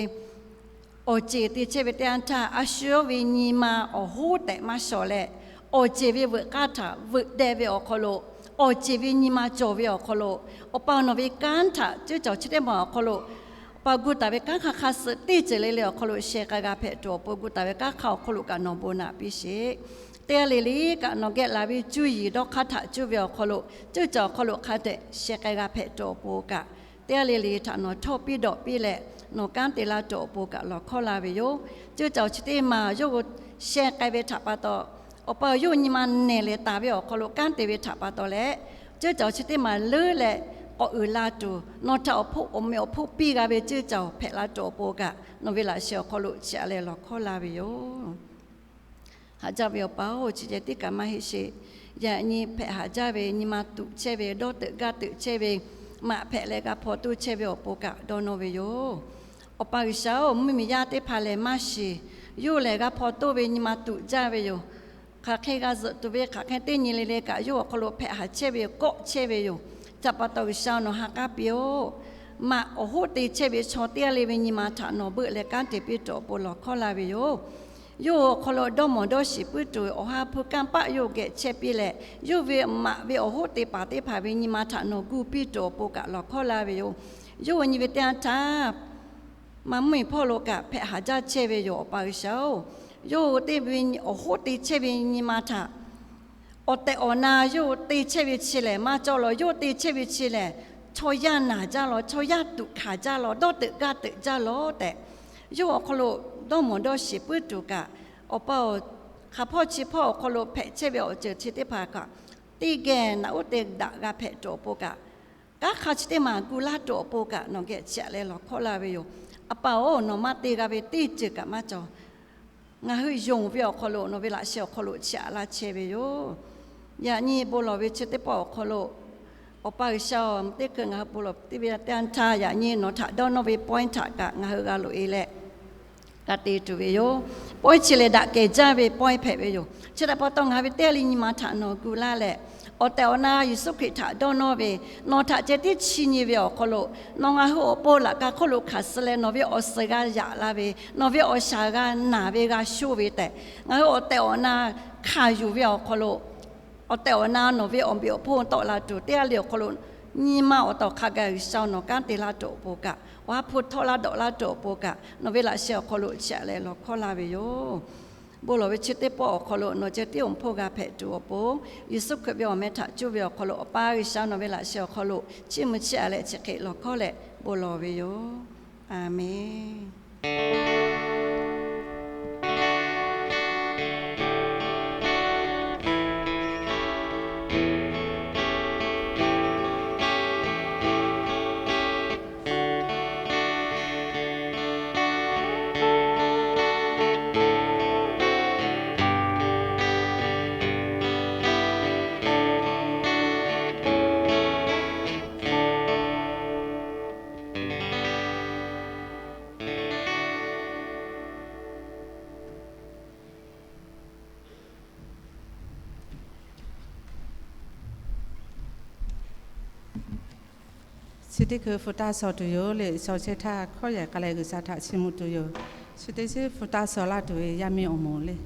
awˬ ceˬ te chehˇ ve teˇ yanˇ htaˇ, a shu yawˇ ve nyi ma awˬ hoˉ tehꞈ maˇ shawˍ leh, awˬ ceˬ ve veuꞈ k'aˇ htaꞈ veuꞈ deh ve awˬ hk'aw lo, awˬ ceˬ ve nyi ma cawˬ ve awˬ hk'aw lo, Awˬ pa-oˬ, nawˬ ve kanˉ htaꞈ ceuˇ caˬ chi teˇ maˬ awˬ hk'aw lo, Awˬ pa gu taˍ ve kanˉ hk'aˇ hk'aˇ suh teˇ ceuˬ le le awˬ hk'aw lo sheh k'ai g'a hpehꞈ tuˬ awˬ pon, gu taˍ ve kanˉ hk'aˇ awˬ hk'aw lo kaꞈ nawˬ bon naꞈ piˇ sheˍ. Teˇ g'aˇ le le kaꞈ nawˬ geh laˬ ve cuˇ yiˍ dawˇ hk'aˇ htaꞈ cuˇ ve awˬ hk'aw lo, ceuˇ caˬ awˬ hk'aw lo hk'a dehꞈ sheh k'ai g'a hpehꞈ tuˬ awˬ pon kaꞈ, teˇ g'aˇ le le htaꞈ nawˬ htawˇ piˇ dawꞈ piˇ leh, nawˬ kanˉ te laˇ tuˬ awˬ pon kaꞈ lawˬ hkawˇ la ve yoˬ. Ceuˇ caˬ chi teˇ maˬ yawˇ hui sheh k'ai ve htaꞈ pa taw, Awˬ pa-oˬ, yawˇ hui nyi ma nehˬ leh taˍ ve awˬ hk'aw lo kanˉ te ve htaꞈ pa taw leh, ceuˇ caˬ chi teˇ maˬ leuˉ leh k'awꞈ uiˍ la tuˬ, nawˬ htaꞈ awˬ hpfuhˇ awˬ meh awˬ hpfuhˇ piˇ g'a ve ceuˇ caˬ hpehꞈ la tuˬ awˬ pon kaꞈ, nawˬ ve laꞈ sheh awˬ hk'aw lo chiˇ aꞈ leh lawˬ hkawˇ la ve yoˬ. Haꞈ jaˇ ve Awˬ pa-oˬ, chi ceh tiˉ kaꞈ maˇ heˆ sheˍ. Yaꞈ nyi hpehꞈ haꞈ jaˇ ve, nyi ma tuꞈ chehˇ ve, dawˇ teuꞈ gaˇ teuꞈ chehˇ ve, maꞈ hpehꞈ leh g'a hpaw toˇ chehˇ ve awˬ pon kaꞈ dawˇ nawˇ ve yoˬ. Awˬ pa G'uiˬsha-oˬ, mvuhˇmiˬ yaˇ teˇ hpaˍ lehˬ maˇ shiˍ. Yawˇ hui lehˬ g'a hpaw toˇ ve nyi ma tuꞈ jaˇ ve yoˬ. Hk'aˬ hk'e g'a zuhꞈ tuˬ ve hk'aˬ hk'e teˇ nyi le le kaꞈ, yawˇ hui awˬ hk'aw lo hpehꞈ haˍ chehˇ ve kawˆ chehˇ ve yoˬ. Chi pa taw G'uiˬsha nawˬ ha k'aˉ piˇ-oˆ. Maꞈ awˬ hoˉ te chehˇ ve chaw teˇ g'aˇ le ve nyi ma htaꞈ nawˬ beuˆ leh kanˉ te piˇ tuˬ awˬ pon lawˬ hkawˇ la ve yoˬ. Yawˇ hui awˬ hk'aw lo dawˇ mawˬ dawˇ shiˍ puiˉ tuˬ, Awˬ ha hpu kanˇ paˆ yawˇ hui geh chehˇ piˇ leh, yawˇ hui ve maꞈ ve awˬ hoˉ te paˍ teˇ hpaˍ ve nyi ma htaꞈ nawˬ gu piˇ tuˬ awˬ pon kaꞈ lawˬ hkawˇ la ve yoˬ. Yawˇ hui nyi ve teˇ yanˇ htaˇ, maˇ mvuhˇmiˬ hpawˇ lo kaꞈ hpehꞈ haˍ jaˇ chehˇ ve yoˬ. Awˬ pa G'uiˬsha-oˬ, yawˇ hui teˇ ve awˬ hoˉ te chehˇ ve nyi ma htaꞈ awˬ tehˬ awˬ na yawˇ hui te chehˇ ve chi lehˬ maˇ cawˇ lawˬ. Yawˇ hui te chehˇ ve chi lehˬ, chaw yaˇ naˬ jaˇ lawˬ, chaw yaˇ tuꞈ hkanˍ jaˇ lawˬ, dawˇ teuꞈ gaˇ teuꞈ jaˇ lawˬ tehꞈ, yawˇ hui awˬ hk'aw lo dawˇ mawˬ dawˇ shiˍ puiˉ tuˬ kaꞈ, Awˬ pa-oˬ, hk'aˬ hpawˇ chi hpawˇ awˬ hk'aw lo hpehꞈ chehˇ ve awˬ ceuˬ chi teˇ hpaˍ kaꞈ, teˇ geh naꞈ uˉ te daꞈ g'a hpehꞈ tuˬ awˬ pon kaꞈ, kanˉ hk'aˇ chi teˇ maˬ gu laˇ tuˬ awˬ pon kaꞈ nawˬ geh chiˇ aꞈ leh lawˬ hkawˇ la ve yoˬ. Awˬ pa-oˬ, nawˬ maˇ te g'a ve teˇ ceuˬ kaꞈ maˇ cawˬ. Ngaˬ hui yonˍ ve awˬ hk'aw lo nawˬ ve laꞈ sheh awˬ hk'aw lo chiˇ aꞈ laˇ chehˇ ve yoˬ. Yaꞈ nyi bon lawˬ ve chi teˇ pawˆ awˬ hk'aw lo, Awˬ pa G'uiˬsha-oˬ, teˇ hkui ngaˬ hui bon lawˬ teˇ ve teˇ yanˇ htaˇ, yaꞈ nyi nawˬ htaꞈ dawˇ nawˇ ve point htaꞈ kaꞈ ngaˬ hui g'a loꞈ-e leh g'a te tuˬ ve yoˬ. Point chi lehˬ daꞈ kehˬ jaˇ ve point hpehꞈ ve yoˬ. Chi htaꞈ pa taw ngaˬ hui ve teˇ g'aˇ le nyi ma htaꞈ nawˬ gu laˇ leh, awˬ tehˬ awˬ na Yeˍsuˆ Hkriꞈ htaꞈ dawˇ nawˇ ve, nawˬ htaꞈ ceh tiˉ chiˇ nyi ve awˬ hk'aw lo, nawˬ ngaˬ hui awˬ pon laꞈ ka hk'oˆ lo hkanˍ suh leh nawˬ ve awˬ suhˍ g'a yaꞈ la ve, nawˬ ve awˬ shaˍ g'a naˬ ve g'a sho ve tehꞈ, ngaˬ hui awˬ tehˬ awˬ na hkanˍ yuˬ ve awˬ hk'aw lo, awˬ tehˬ awˬ na nawˬ ve awˬ meꞈ awˬ hponˇ tawˆ la tuˬ, teˇ g'aˇ le awˬ hk'aw lo nyi ma awˬ tawˍ hk'a gaˬ G'uiˬsha nawˬ kanˉ te laˇ tuˬ awˬ pon kaꞈ, Awˬ ha hpu htawˇ laˇ dawꞈ laˇ tuˬ awˬ pon kaꞈ, nawˬ ve laꞈ sheh awˬ hk'aw lo chiˇ aꞈ leh lawˬ hkawˇ la ve yoˬ. Bon lawˬ ve chi teˇ pawˆ awˬ hk'aw lo nawˬ ceh tiˉ awˬ hpawˇ g'a hpehꞈ tuˬ awˬ pon, Yeˍsuˆ Hkriꞈ ve awˬ meh htaꞈ cuˇ ve awˬ hk'aw lo Awˬ pa G'uiˬsha nawˬ ve laꞈ sheh awˬ hk'aw lo chiˇ mvuh chiˇ aꞈ leh chi hk'e lawˬ hkawˇ leh bon lawˬ ve yoˬ. Aˍmenˍ. Chi teˇ hkui hpu taˇ shawˍ tuˬ yoˬ le. Shawˍ chehˇ htaˇ hkawˉ yehˬ k'a leh G'uiˬsha htaꞈ chiˇ mvuh tuˬ yoˬ. Chi teˇ shiˉ hpu taˇ shawˍ laˇ tuˬ ve yaˇ miˇ awˬ moˍ le.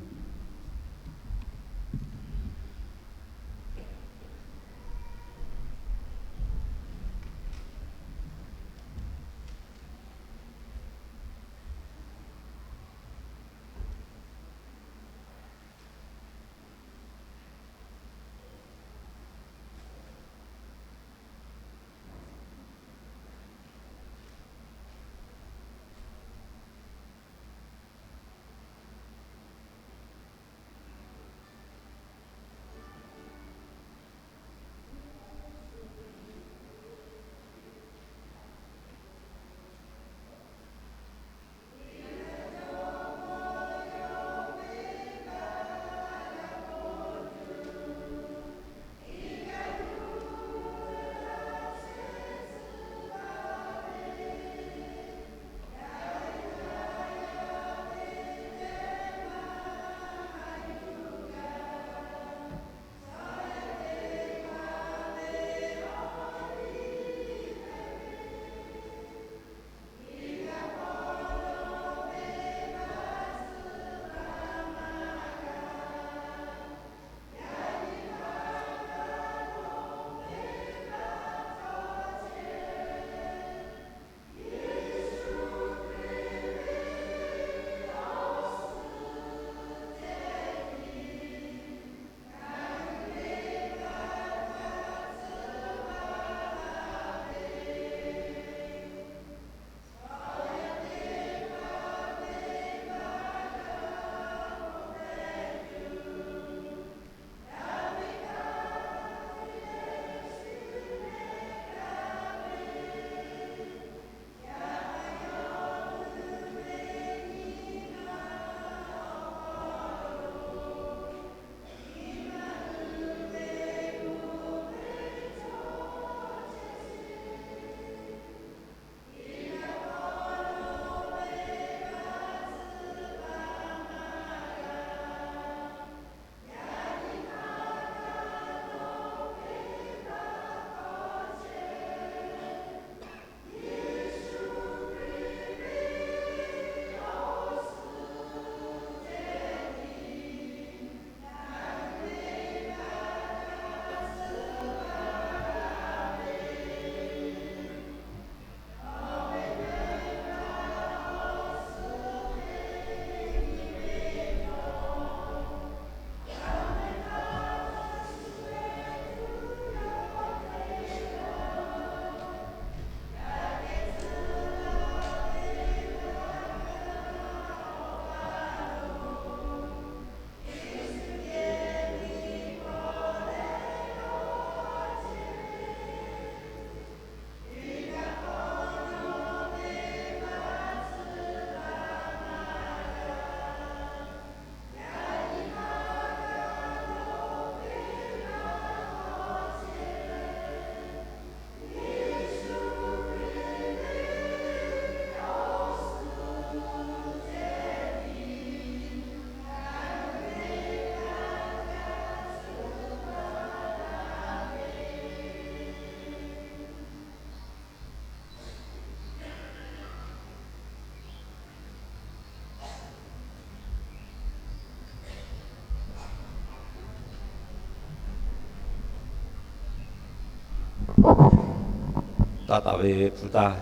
Taˇ taˍ ve hpu taˇ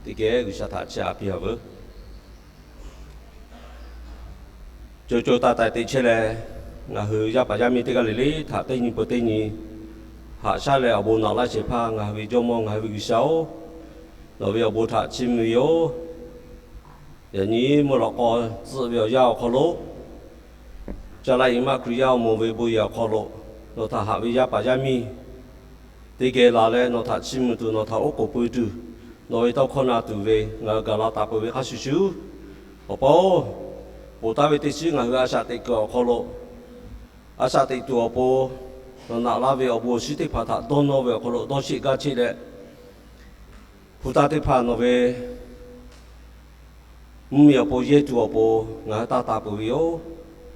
teˇ geh G'uiˬsha htaꞈ chiˇ aꞈ piˇ a veuˬ. Co co taiˍ taiˍ teꞈ chehˇ leh, ngaˬ hui yaˇ paˍ yaˇ miˇ teˇ g'aˇ le le htaꞈ teˇ nyi peuˬ teˇ nyi haꞈ shaˉ leh awˬ bon naꞈ laˇ shehˍ hpaˇ ngaˬ hui ve Jawˇmawˇ, ngaˬ hui ve G'uiˬsha-oˬ, nawˬ ve awˬ bon htaꞈ chiˇ mvuh ve yoˬ. Yaꞈ nyi mvuhˇ lawꞈ k'aw tcuhˆ ve awˬ yanˇ awˬ hk'aw lo, Caˇ laˇ iˍ maˆ Hkriꞈ yaˇ awˬ moˍ ve bon yehˬ awˬ hk'aw lo, nawˬ htaꞈ haꞈ ve yaˇ paˍ yaˇ miˇ teˇ geh laˬ leh nawˬ htaꞈ chiˇ mvuh tuˬ, nawˬ htaꞈ oˉ k'oˍ pui tuˬ, nawˬ ve tawˇ hkawˇ na tuˬ ve ngaˬ hui gaˬ la taˍ peuˬ ve hk'a shuˍ shuˍ, Awˬ pa-oˬ, ponˬ taˍ ve teˇ shiˉ ngaˬ hui a shaꞈ teꞈ kuiˬ awˬ hk'aw lo, a shaꞈ teꞈ tuˬ awˬ pon nawˬ naꞈ laˇ ve awˬ bon awˬ shinˉ teˇ hpaˍ htaꞈ dawˇ nawˇ ve awˬ hk'aw lo dawˇ sheˆ gaˇ cheˆ leh, hpu taˇ teˇ hpaˍ nawˬ ve mvuhˇmiˬ awˬ pon yehˇ tuˬ awˬ pon ngaˬ hui taˇ taˍ peuˬ ve yoˬ.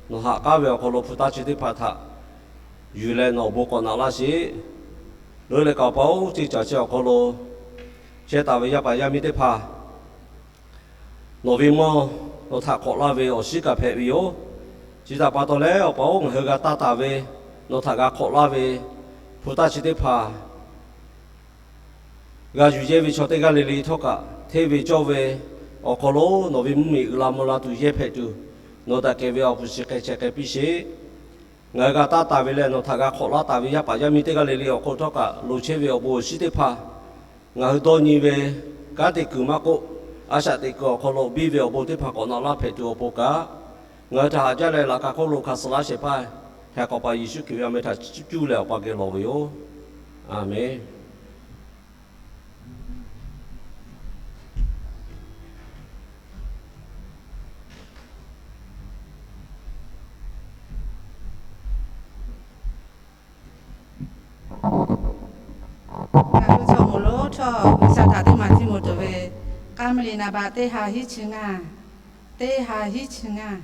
Nawˬ haꞈ k'aˉ ve awˬ hk'aw lo hpu taˇ chi teˇ hpaˍ htaꞈ yuˬ leh nawˬ awˬ bon k'awꞈ naꞈ laˇ sheˍ. Leuˉ leh kaꞈ Awˬ pa-oˬ, ceˇ caˬ chi awˬ hk'aw lo chehˇ taˍ ve yaˇ paˍ yaˇ miˇ teˇ hpaˍ, nawˬ ve mawˇ nawˬ htaꞈ k'awꞈ laˇ ve awˬ shinˉ kaꞈ hpehꞈ ve yoˬ. Chi htaꞈ pa taw leh, Awˬ pa-oˬ, ngaˬ hui g'a taˇ taˍ ve nawˬ htaꞈ g'a k'awꞈ laˇ ve hpu taˇ chi teˇ hpaˍ g'a yuˬ yehˇ ve chaw teˇ g'aˇ le le htawˇ kaꞈ, hteˇ ve cawˇ ve awˬ hk'aw lo nawˬ ve mvuhˇmiˬ uiˍ la mvuh la tuˬ yehˇ hpehꞈ tuˬ, nawˬ daꞈ kehˬ ve awˬ puˍ shiˍ k'ai chehˇ k'ai piˇ sheˍ. Ngaˬ hui g'a taˇ taˍ ve leh nawˬ htaꞈ g'a k'awꞈ laˇ taˍ ve yaˇ paˍ yaˇ miˇ teˇ g'aˇ le le awˬ hk'oˆ htawˇ kaꞈ, loˍ chehˇ ve awˬ bon awˬ shinˉ teˇ hpaˍ ngaˬ hui dawˇ nyi ve kanˉ te kuiˬ maˇ k'oˆ, a shaꞈ teꞈ kuiˬ awˬ hk'aw lo biˇ ve awˬ bon teˇ hpaˍ k'awꞈ naꞈ laˇ hpehꞈ tuˬ awˬ pon kaꞈ, ngaˬ hui htaꞈ haꞈ jaˇ leh laꞈ ka hk'oˆ lo hk'a suh laˇ shehˍ hpaˇ, hk'e k'awꞈ pa Yeˍsuˆ Hkriꞈ ve awˬ meh htaꞈ cuˇ leh Awˬ pa geh lawˬ ve yoˬ. A menˬ. Ngaˬ hui chaw moˍ lonˉ htawˇ, G'uiˬsha htaꞈ teˇ maˬ tiˇ moˍ tuˬ ve k'a maˍ liꞈ naˍ baꞈ teˇ ha hiˉ chi ngaˇ, teˇ ha hiˉ chi ngaˇ.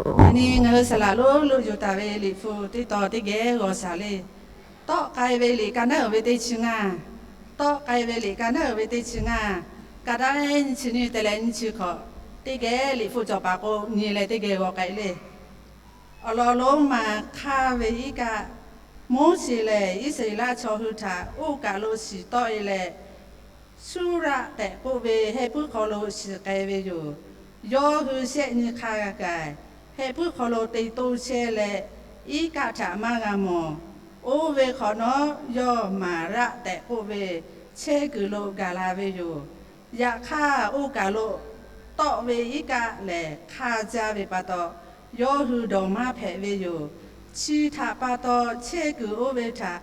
Yaꞈ nyi ngaˬ hui saˍ laˍ lonˉ lo yuˬ taˍ ve liꞈ hpu teˇ tawn teˇ geh g'aw shaˍ le. Tawˆ k'ai ve liꞈ ka naˉ uiˍ ve teˇ chi ngaˇ, tawˆ k'ai ve liꞈ ka naˉ uiˍ ve teˇ chi ngaˇ, ka daꞈ nyiˇ chi nyiˇ te leh nyiˇ chi hkawꞈ teˇ geh liꞈ hpu cawˬ paˍ k'o nyi leh teˇ geh g'aw k'ai le. Awˬ lawn lonˉ maˬ hk'aˇ ve iˉ kaˆ, Moˉseˍ lehˬ Iˉsaˍreˍlaˆ chaw hui htaꞈ oˇ kaˬ lo shiˍ tawˆ e leh, Suˇraˆ tehꞈ k'oˆ ve heh puiˉ hk'aw lo shiˍ k'ai ve yoˬ. Yawˇ hui shehˆ nyi hk'a gaˬ heh puiˉ hk'aw lo te toˇ chehˇ leh, iˉ kaˆ htaꞈ maˇ g'a mawˬ. Oˇ ve hk'awꞈ nawˉ, yawˇ Maˍraˆ tehꞈ k'oˆ ve chehˇ kuiˬ lo gaˬ la ve yoˬ. Yaꞈ hk'aˇ, oˇ kaˬ lo tawˆ ve iˉ kaˆ lehˬ hk'a jaˇ ve pa taw, yawˇ hui dawˬ maˇ hpehꞈ ve yoˬ. Chi htaꞈ pa taw, chehˇ kuiˬ oˇ ve htaꞈ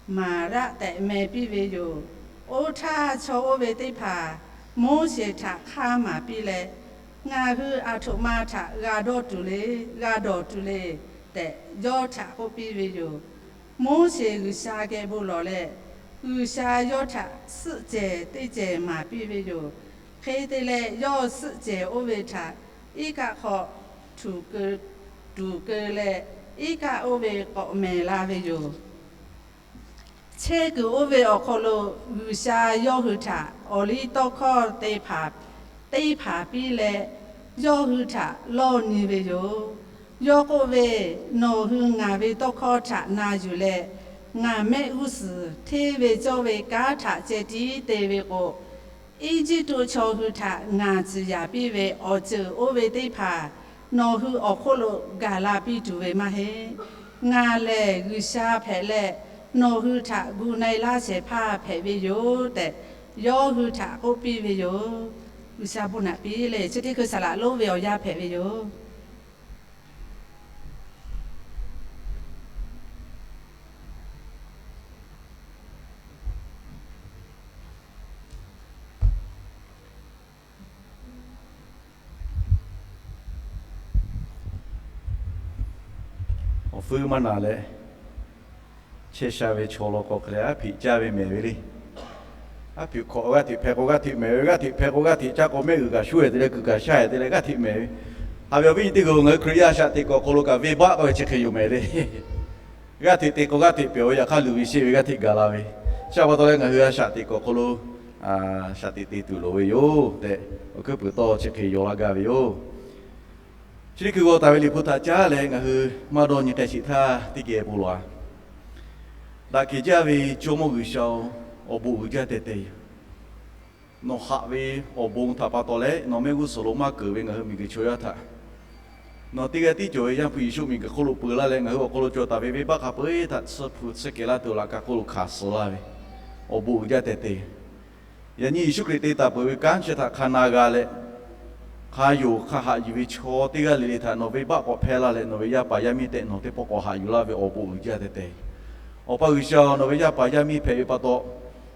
Maˍraˆ tehꞈ meh piˇ ve yoˬ. Oˇ htaˇ, chaw oˇ ve teˇ hpaˍ Moˉseˍ htaꞈ hk'aˇ maˍ piˇ leh, Ngaˬ hui aˬ htoꞈ ma htaꞈ g'a dawˇ tuˬ le, g'a dawˬ tuˬ le tehꞈ, yawˇ htaꞈ k'oˆ piˇ ve yoˬ. Moˉseˍ G'uiˬsha geh bon lawˬ leh, G'uiˬsha yawˇ htaꞈ suhˆ cehˬ teˇ cehˬ maˍ piˇ ve yoˬ. Hk'e te leh, yawˇ suhˆ cehˬ oˇ ve htaꞈ iˉ kaˆ hk'aw tuˍ keu leh, iˉ kaˆ oˇ ve k'awꞈ mehˍ la ve yoˬ. Hteˇ kuiˬ oˇ ve awˬ hk'aw lo G'uiˬsha yawˇ hui htaꞈ awˬliˇtawˇhkawˇ teˇ hpaˍ, teˇ hpaˍ piˇ leh, yawˇ hui htaꞈ lawˇ nyi ve yoˬ. Yawˇ k'oˆ ve, Nawˬ hui ngaˬ ve tawˇ hkawˇ htaꞈ na yuˬ leh, ngaˬ mehˆ g'uˇ suhˍ hteˇ ve cawˇ ve kanˉ htaꞈ ceh tiˉ te ve k'o, Eˇjiˇtuꞈ chaw hui htaꞈ ngaˬ tcuh yaꞈ piˇ ve awˬ ceuˬ oˇ ve teˇ hpaˍ nawˬ hui awˬ hk'oˆ lo gaˬ la piˇ tuˬ ve maˇ heˆ. Ngaˬ lehˬ G'uiˬsha hpehꞈ leh, nawˬ hui htaꞈ gu na-e laˇ shehˍ hpaˇ hpehꞈ ve yoˬ tehꞈ, yawˇ hui htaꞈ k'oˆ piˇ ve yoˬ. G'uiˬsha bon naꞈ piˇ leh, chi teˇ hkui saˍ laꞈ lonˉ ve awˬ yanˇ hpehꞈ ve yoˬ. Awˬ fuiˉ maˇ na leh, chehˇ sha ve chaw law k'o hk'e leh, aˉ hpiꞈ caˇ ve mehˍ ve le. Aˉ hpiꞈ hkawꞈ g'aˇ hteꞈ hpehꞈ k'o g'aˇ hteꞈ mehˍ ve, g'aˇ hteꞈ hpehꞈ k'o g'aˇ hteꞈ caˇ k'o mehˆ g'uiˬ kaꞈ shuˉ-e te leh kuiˬ kaꞈ shaˇ-e te leh g'aˇ hteꞈ mehˍ ve. Haꞈ ve awˬ viˉ nyi teˇ g'uiˬ, ngaˬ hui Hkriꞈ yaˇ shaꞈ teꞈ kuiˬ awˬ hk'aw lo kaꞈ venˇbaˆ k'oˆ ve chi hk'e yoˬ mehˍ le. G'aˇ hteꞈ te k'o g'aˇ hteꞈ pehˬ ve, yaꞈ hk'aˇ luˬ ve sheˆ ve g'aˇ hteꞈ gaˬ la ve. Chi pa taw leh ngaˬ hui a shaꞈ teꞈ kuiˬ awˬ hk'aw lo shaꞈ teꞈ te tuˬ loˍ ve yoˬ tehꞈ, awˬ hkuiˉ puiˍ tawˇ chi hk'e yaw laˇ gaˇ ve yoˬ. Chi teˇ hkui g'aw taˍ ve Liꞈ hpu htaꞈ caˉ leh ngaˬ hui maˇ dawˇ nyi k'ai sheˍ htaˇ teˇ geh bon lawˬ-a. Daꞈ kehˬ jaˇ ve Jawˇmawˇ G'uiˬsha-oˬ, awˬ bon uiˍ jaˇ teh teh yoˬ. Nawˬ haꞈ ve awˬ bon htaꞈ pa taw leh nawˬ mehˆ g'uˇ suhˍ lo maˇ keunˍ ve ngaˬ hui miˬguiˬ chaw yaˇ htaꞈ, nawˬ teˇ g'aˇ tiˉ cawˬ ve Yaˇ hpu Yeˍsuˆ miˬguiˬ hk'oˆ lo peu laˇ leh, ngaˬ hui awˬ hk'aw lo cawˬ taˍ ve venˇbaˆ hk'a peu-eˬ htaꞈ tsuhˇ hpu tsuhˇ kehˬ laˇ tuˬ laꞈ ka hk'oˆ lo hkanˍ suh laˇ ve, awˬ bon uiˍ jaˇ teh teh. Yaꞈ nyi Yeˍsuˆ Hkriꞈ te taˍ peuˬ ve kanˉ chi htaꞈ hk'a na g'a leh, hk'a yonˍ hk'a haꞈ yuˬ ve chaw teˇ g'aˇ le le htaꞈ nawˬ venˇbaˆ k'awꞈ hpehˇ laˇ leh, nawˬ ve yaˇ paˍ yaˇ miˇ tehꞈ nawˬ teˇ pawˆ k'awꞈ haꞈ yuˬ laˇ ve awˬ bon uiˍ jaˇ teh teh. Awˬ pa G'uiˬsha, nawˬ ve yaˇ paˍ yaˇ miˇ hpehꞈ ve pa taw,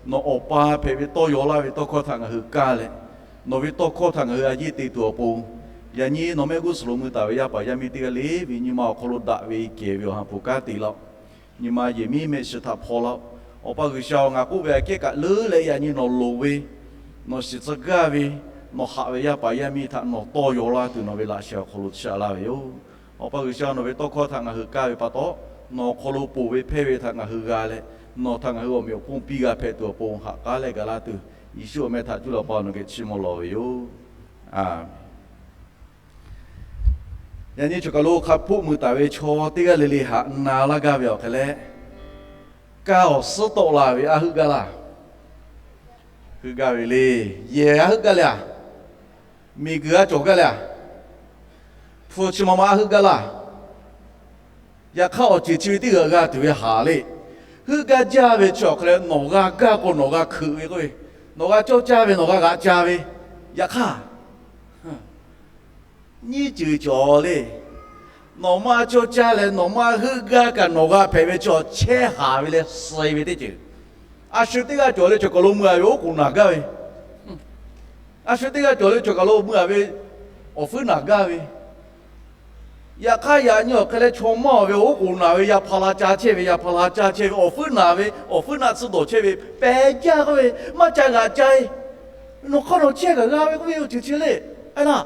nawˬ Awˬ pa hpehꞈ ve tawˇ yaw laˇ ve tawˇ hkawˇ htaꞈ ngaˬ hui kaˇ leh, nawˬ ve tawˇ hkawˇ htaꞈ ngaˬ hui a yeˇ te tuˬ awˬ pon, yaꞈ nyi nawˬ mehˆ g'uˇ suhˍ lo mui taˍ ve yaˇ paˍ yaˇ miˇ teˇ g'aˇ le ve nyi ma awˬ hk'aw lo daꞈ ve kehˬ ve awˬ ha hpu kanˉ te laˇ-oˆ. Nyi ma yehˬ miˉ mehˆ shiˍ htaꞈ hpaw laˇ-oˆ. Awˬ pa G'uiˬsha-oˬ, ngaˬ k'oˆ ve aꞈ kehˉ kaꞈ leuˉ leh yaꞈ nyi nawˬ loˍ ve, nawˬ shiˍ tcuh gaˇ ve, nawˬ haꞈ ve yaˇ paˍ yaˇ miˇ htaꞈ nawˬ tawˇ yaw laˇ tuˬ nawˬ ve laꞈ sheh awˬ hk'aw lo chiˇ aꞈ laˇ ve yoˬ. Awˬ pa G'uiˬsha, nawˬ ve tawˇ hkawˇ htaꞈ ngaˬ hui kaˇ ve pa taw, nawˬ awˬ hk'aw lo ponˬ ve hpehˇ ve htaꞈ ngaˬ hui g'a leh, nawˬ htaꞈ ngaˬ hui awˬ meꞈ awˬ hponˇ piˇ g'a hpehꞈ tuˬ awˬ pon haꞈ k'aˉ leh gaˬ laˇ tuˬ, Yeˍsuˆ awˬ meh htaꞈ cuˇ leh Awˬ pa nawˬ geh chiˇ mvuh lawˬ ve yoˬ. Aˬ Yaꞈ nyi choˬ kaˬ lo hk'a hpoˆ mui taˍ ve chaw teˇ g'aˇ le le haꞈ na laˇ gaˇ ve awˬ hk'e leh, kaˇ awˬ suhˉ tawˆ la ve aˉ heuˆ gaˇ laˇ. Heuˆ gaˇ ve le. Yehˬ aˉ heuˆ gaˇ le a. Miˬguiˬ a cawˬ gaˇ le a. Hpu chi ma ma aˉ heuˆ gaˇ laˇ. Yaꞈ hk'aˇ awˬ ceuˬ chi ve teˇ g'aˇ g'a tuˬ ve haˍ le. Heuˆ gaˇ jaˇ ve chi awˬ hk'e leh nawˬ g'a gaˇ k'o nawˬ g'a hkeuꞈ ve k'oˆ ve, nawˬ g'a cawˇ caˇ ve, nawˬ g'a g'aꞈ ca ve. Yaꞈ hk'aˇ nyiˇ ceuˬ cawˬ le. Nawˬ maˇ cawˇ caˇ leh nawˬ maˇ heuˆ gaˇ kaꞈ nawˬ g'a hpehꞈ ve chaw chehˇ haˍ ve leh suh-e ve teˇ ceuˬ. A shu teˇ g'aˇ cawˬ le, choˬ kaˬ lo mui a ve oˉ k'oˍ naˬ gaˇ ve. A shu teˇ g'aˇ cawˬ le, choˬ kaˬ lo mui a ve awˬ fuiˉ naˬ gaˇ ve. Yaꞈ hk'aˇ yaꞈ nyi awˬ hk'e leh chaw maˇ ve oˉ k'oˍ naˬ ve yaˇ hpa la ca chehˇ ve, yaˇ hpa la ca chehˇ ve, awˬ fuiˉ naˬ ve, awˬ fuiˉ naˆ tsuhˇ dawˬ chehˇ ve pehˬ jaˇ k'oˆ ve, maˇ ca g'aꞈ ca-e. Nawˬ hk'aˇ nawˬ chehˇ kaꞈ g'a ve k'oˆ ve awˬ ceuˬ chi le. Aˬ laˇ,